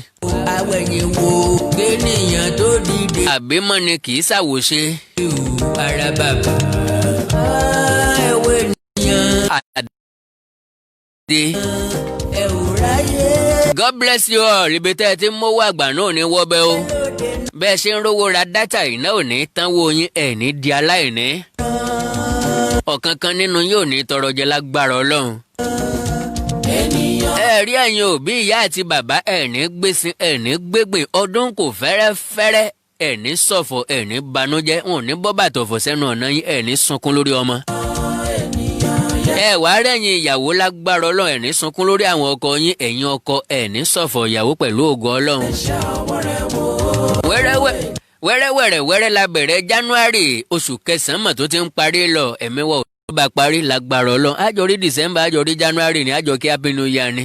Awẹ̀yìn wo kéèyàn tó dìde. Àbímọ ni kì í ṣàwòṣe. Ara bàbà. Ẹ̀wẹ̀ nìyẹn. Àdé. Ẹ ò ráyè. God bless you all. Ibi tẹ́ ẹ ti ń mówó àgbà náà ní wọ́bẹ̀ o. Bẹ́ẹ̀ ṣe ń rówó ra data, iná ò ní tánwó yín, ẹ̀ ní di aláìní. Ọ̀kan kan nínú yóò ní tọrọ jẹ lágbára Ọlọ́run. Ẹ rí ẹ̀yin òbí, ìyá àti bàbá, ẹ̀ ní gbèsè, ẹ̀ ní gbégbìn ọdún kò fẹ́rẹ́fẹ́rẹ́, ẹ̀ ní ṣọ̀fọ̀, ẹ̀ ní banújẹ́, wọn ò ní bọ́ bàtọ̀fọ̀ sẹ́nu ọ̀nà yín, ẹ̀ ní sunkún lórí ọmọ. Ẹ wàá rẹ̀yìn ìyàwó, lágbára Ọlọ́run, ẹ̀ ní sunkún lórí àwọn ọkọ yín. Ẹ̀yin ọkọ, ẹ̀ ní ṣọ̀fọ̀ ìyàwó pẹ̀lú ògo Ọlọ́run. Wẹ́rẹ́wẹ́ wẹ́rẹ́wẹ́rẹ́ wẹ́rẹ́ la bẹ̀rẹ̀ January, oṣù kẹsàn-án mọ̀ tó ti ń parí lọ. Ẹ̀mí wọ̀ ó bá parí lágbára Ọlọ́run, àjọ rí December, àjọ rí January ní àjọ kí Happy New Year ni.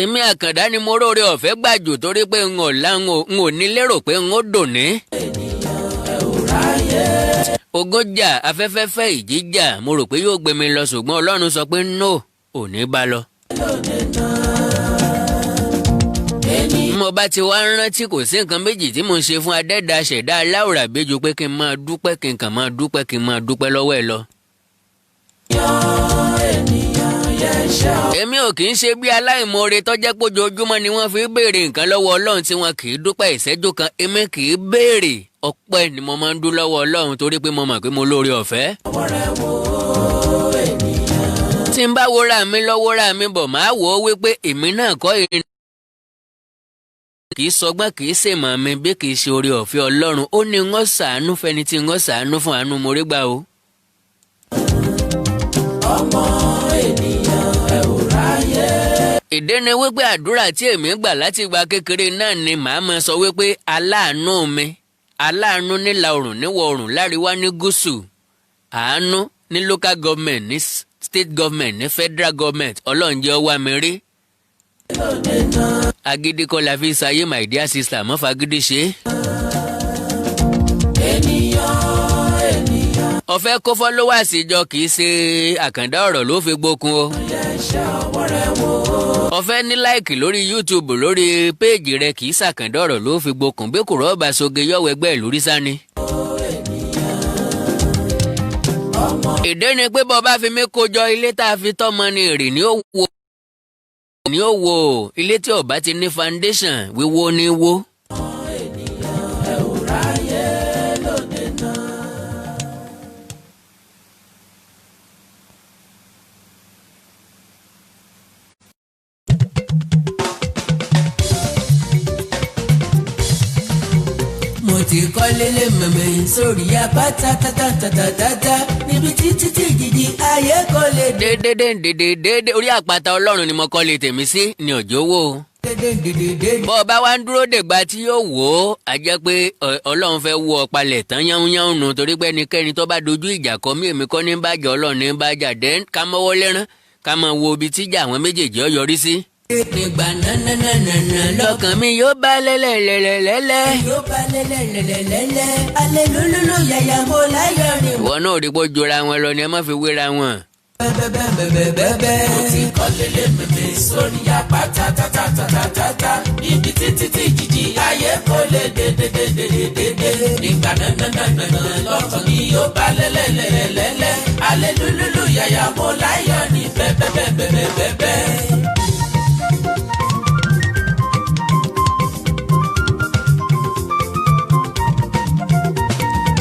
Èmi Àkàndá ni mo róore ọ̀fẹ́ gbàjù torí pé n ò lá n ò ní lérò pé n ó dòní. Ogun jà, afẹ́fẹ́ fẹ́, ìjì jà, mo rò pé yóò gbé mi lọ, ṣùgbọ́n Ọlọ́run sọ pé no, ò ní bá lọ. Mo bá ti wá rántí, kò sí nǹkan méjì tí mo ń ṣe fún adẹ́dàá ṣẹ̀dá aláwòrán àbẹ́jú pé kí n máa dúpẹ́, kí n kàn máa dúpẹ́, kí n máa dúpẹ́ lọ́wọ́ ẹ̀ lọ. Èmi ò kì í ṣe bí aláìmoore tó jẹ́ pé ojoojúmọ́ ni wọ́n fi béèrè nǹkan lọ́wọ́ Ọlọ́run tí wọn kì í dúpẹ́ ìṣẹ́jú kan. Èmi kì í béèrè, ọpẹ́ ni mo máa ń dún lọ́wọ́ Ọlọ́run torí pé mo mọ̀ pé mo lóore ọ̀fẹ́. Tí n bá wúra mi lọ, wúra mi bọ̀, máa wò ó wípé èmi náà kọ́ ìrìn, kì í sọgbọ́n, kì í ṣèmọ̀ mi, bí kì í ṣe oore ọ̀fẹ́ Ọlọ́run. Ó ní wọ́n ṣàánú fẹni tí wọ́n ṣàánú fún. Àánú mo rí gbà o. Ọmọ ènìyàn, ẹ ò ráyè. Ìdí ni wípé àdúrà tí èmi gbà láti gba kékeré náà ni màá máa sọ wípé aláàánú mi, aláàánú nílà oòrùn, níwọ̀ oòrùn, láríwá, ní gúúsù, àánú ní local government, ní state government, ní federal government, Ọlọ́run jẹ́ ó wá mi rí. Agídí kọ́ la fi ṣayé, my dear sister, mọ́ fagídí ṣe é. Ènìyàn, ènìyàn. Ọ̀fẹ́ kó followers jọ, kì í ṣe àkàndá ọ̀rọ̀ ló fi gbókun o. Yẹ iṣẹ́ ọwọ́ rẹ wò. Ọ̀fẹ́ ní like lórí YouTube, lórí péèjì rẹ, kì í ṣàkàndá ọ̀rọ̀ ló fi gbókun. Bí kò rọ́ọ̀bà soge yọ̀wọ̀ ẹgbẹ́ ìlú rí sáni. Ọmọ. Ìdí ni pé bọ́ bá fi mí kójọ, ilé tá a fi tọ́mọ ni èrè ní ó wo ní ó wo. Ilé tí ó bá ti ní foundation, wíwó ní wó. Ènìyàn, ẹ ò ráyè lóde náà. Mo ti kọ́lé lé mẹ̀mẹ́ sórí apáta tátátátátá níbi títí tí jìjì ayé kò lè dé. Dédédédédédé, orí àpáta Ọlọ́run ni mo kọ́ lé tèmi sí ní òjò wò. Dédédédédé. Bọ́ ọ bá wá ń dúró dègbà tí yóò wò ó, a jẹ́ pé Ọlọ́run fẹ́ wú ọ palẹ̀ tán yánwúyánwú nù, torí pé ẹnikẹ́ni tó bá dojú ìjà kọ mí, èmi kọ́ ní bàjẹ́, Ọlọ́run ní bàjẹ́. Dẹ́n ká mọ́wọ́ lẹ́rán, ká máa wo ibi tíjà àwọn méjèèjì ọ yọrí sí. Nígbà nánánánánà lọ́kàn mi yóò bá lẹ́lẹ́lẹ́lẹ́lẹ́. Yóò bá lẹ́lẹ́lẹ́lẹ́lẹ́ alẹ́ lólóló yàyà mo láyọ̀ ni. Ìwọ náà rí pé ó jọra wọn lọ ni, ẹ má fi wéra wọn. Bẹ́ẹ̀bẹ́ẹ̀bẹ́ẹ̀bẹ́ẹ̀. Mo ti kọ́lé lé mẹ̀mẹ́ sórí apáta tátátátátá níbi títí tí jìjì ayé kò lè dé dé dé dé dé dé. Nígbà nánánánánà lọ́kàn mi yóò bá lẹ́lẹ́lẹ́lẹ́lẹ́ alẹ́ lólóló yàyà mo láyọ̀ ni bẹ́ẹ̀bẹ́ẹ̀bẹ́ẹ̀bẹ́ẹ̀.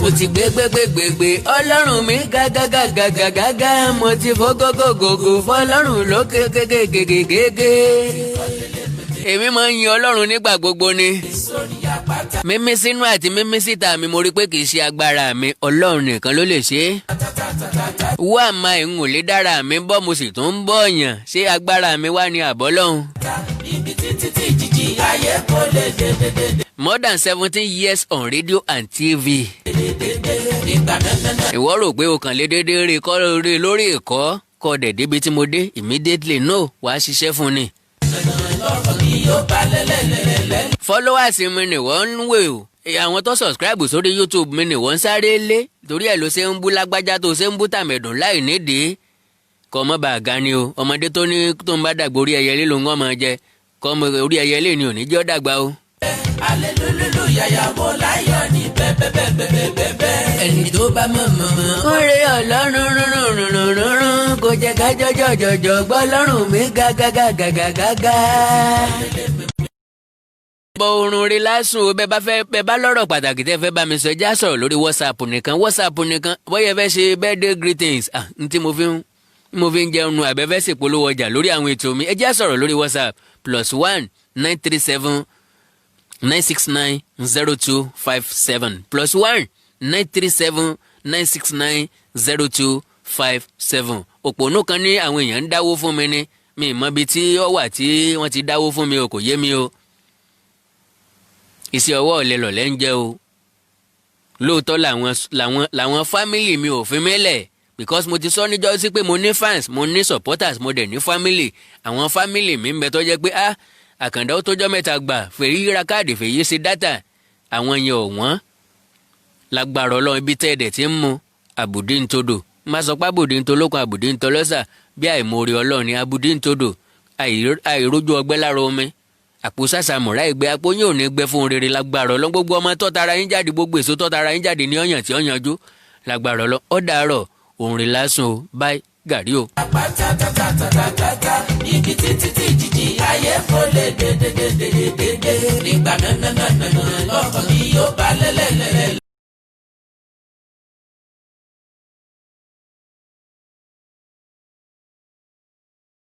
Mo ti gbé gbé gbé gbé gbé Ọlọ́run mi gágágágágágá, mo ti fọ́ gógógógó fọlọ́run lókè kékékékékéké. Èmi máa ń yin Ọlọ́run nígbà gbogbo ni. Sórí apáta Mímí sínú àti mímí síta mi, mo rí pé kì í ṣe agbára mi, Ọlọ́run nìkan ló lè ṣe é. tátátátátá. Wá máa ń ò lè dára mi bọ́, mo sì tún ń bọ̀ yàn, ṣé agbára mi wá ní àbọ́lọ́hún. Níbi títí tí jìjì ayé kò lè dé dé dé dé. More than 17 years on radio and TV. Nígbà nánánà. Ìwọ rò pé o kàn lè déédéé rí kọ́ rí lórí ẹ̀kọ́ kọ́ dẹ̀ débi tí mo dé immediately? No, wàá ṣiṣẹ́ fún ni. Lọ́kàn mi yóò bá lẹ́lẹ́lẹ́lẹ́lẹ́. Followers mi ni wọ́n ń wò o. Àwọn tó subscribe sórí YouTube mi ni wọ́n ń sáré lé, torí ẹ̀ ló ṣe ń bú lágbájá, tó ṣe ń bú tàmẹ̀dùn láì nídìí. Kọ́ ọmọ bá a ga ni o. Ọmọdé tó ní tó ń bá dàgbà, orí ẹyẹlé ló ń wọ́n máa jẹ. Kọ́ ọmọ orí ẹyẹlé ni ò ní jẹ́ ọ́ dàgbà o. Alẹ́ lólóló yàyà mo láyọ̀ ní bẹ́ẹ̀bẹ́ẹ̀bẹ́ẹ̀bẹ́ẹ̀. Ẹni tó bá mọ̀ mọ̀ mọ̀. Kórè Ọlọ́run rúnrúnrúnrún kò jẹ́ ká jọjọjọjọ gbọ́ lọ́rùn mi gágágágágágá. Bọ orun rí lásùn o. Bẹ́ẹ̀ bá fẹ́, bẹ́ẹ̀ bá lọ́rọ̀ pàtàkì tẹ́ fẹ́ bá mi sọ, já sọ̀rọ̀ lórí WhatsApp nìkan, WhatsApp nìkan. Bóyá ẹ fẹ́ ṣe birthday greetings, ah, n tí mo fi ń jẹun nu, àbẹ́fẹ́ ṣèpolówó ọjà lórí àwọn ètò mi, ẹ já sọ̀rọ̀ lórí WhatsApp, +1 937 969 0257, +1 937 969 0257. Òpònú kan ní àwọn èèyàn ń dáwó fún mi ní mi ì mọ ibi tí ó wà tí wọ́n ti dáwó fún mi o, kò yé mi o. Iṣẹ́ ọwọ́ ọ̀lẹ lọ̀lẹ́ ń jẹ́ o. Lóòótọ́ làwọn family mi ò fi mí lẹ̀, because mo ti sọ níjọ́ sí pé mo ní fans, mo ní supporters, mo dẹ̀ ní family. Àwọn family mi ń bẹ tó jẹ́ pé, ah, Àkàndá, ó tójọ́ mẹ́ta gbà, fèyí ra káàdì, fèyí ṣe data. Àwọn yẹn ò wọ́n lágbára Ọlọ́run. Ibi tẹ́ ẹ̀dẹ̀ tí ń mu àbùdí ń todò, má sọ pé àbùdí ń tolókun, àbùdí ń tọlọ́sà, bí àìmoore Ọlọ́run ni àbùdí ń todò. Àìrójú ọgbẹ́ lára omi, àpò sàṣàmùrà ìgbẹ́, àpò yín ò ní gbẹ fún rere lágbára Ọlọ́run. Gbogbo ọmọ tó tara yín jáde, gbogbo èso tó tara yín jáde ní ọ̀yàn tí ó yanjú lágbára Ọlọ́run. Ó dàárọ̀, òun rè lásùn o. Báyìí gàrí o. Apáta tátátátátá níbi títí tí jìjì ayé kò lè dé dé dé dé dé dé. Nígbà nánánánánà lọ́kàn mi yóò bá lẹ́lẹ́lẹ́lẹ́.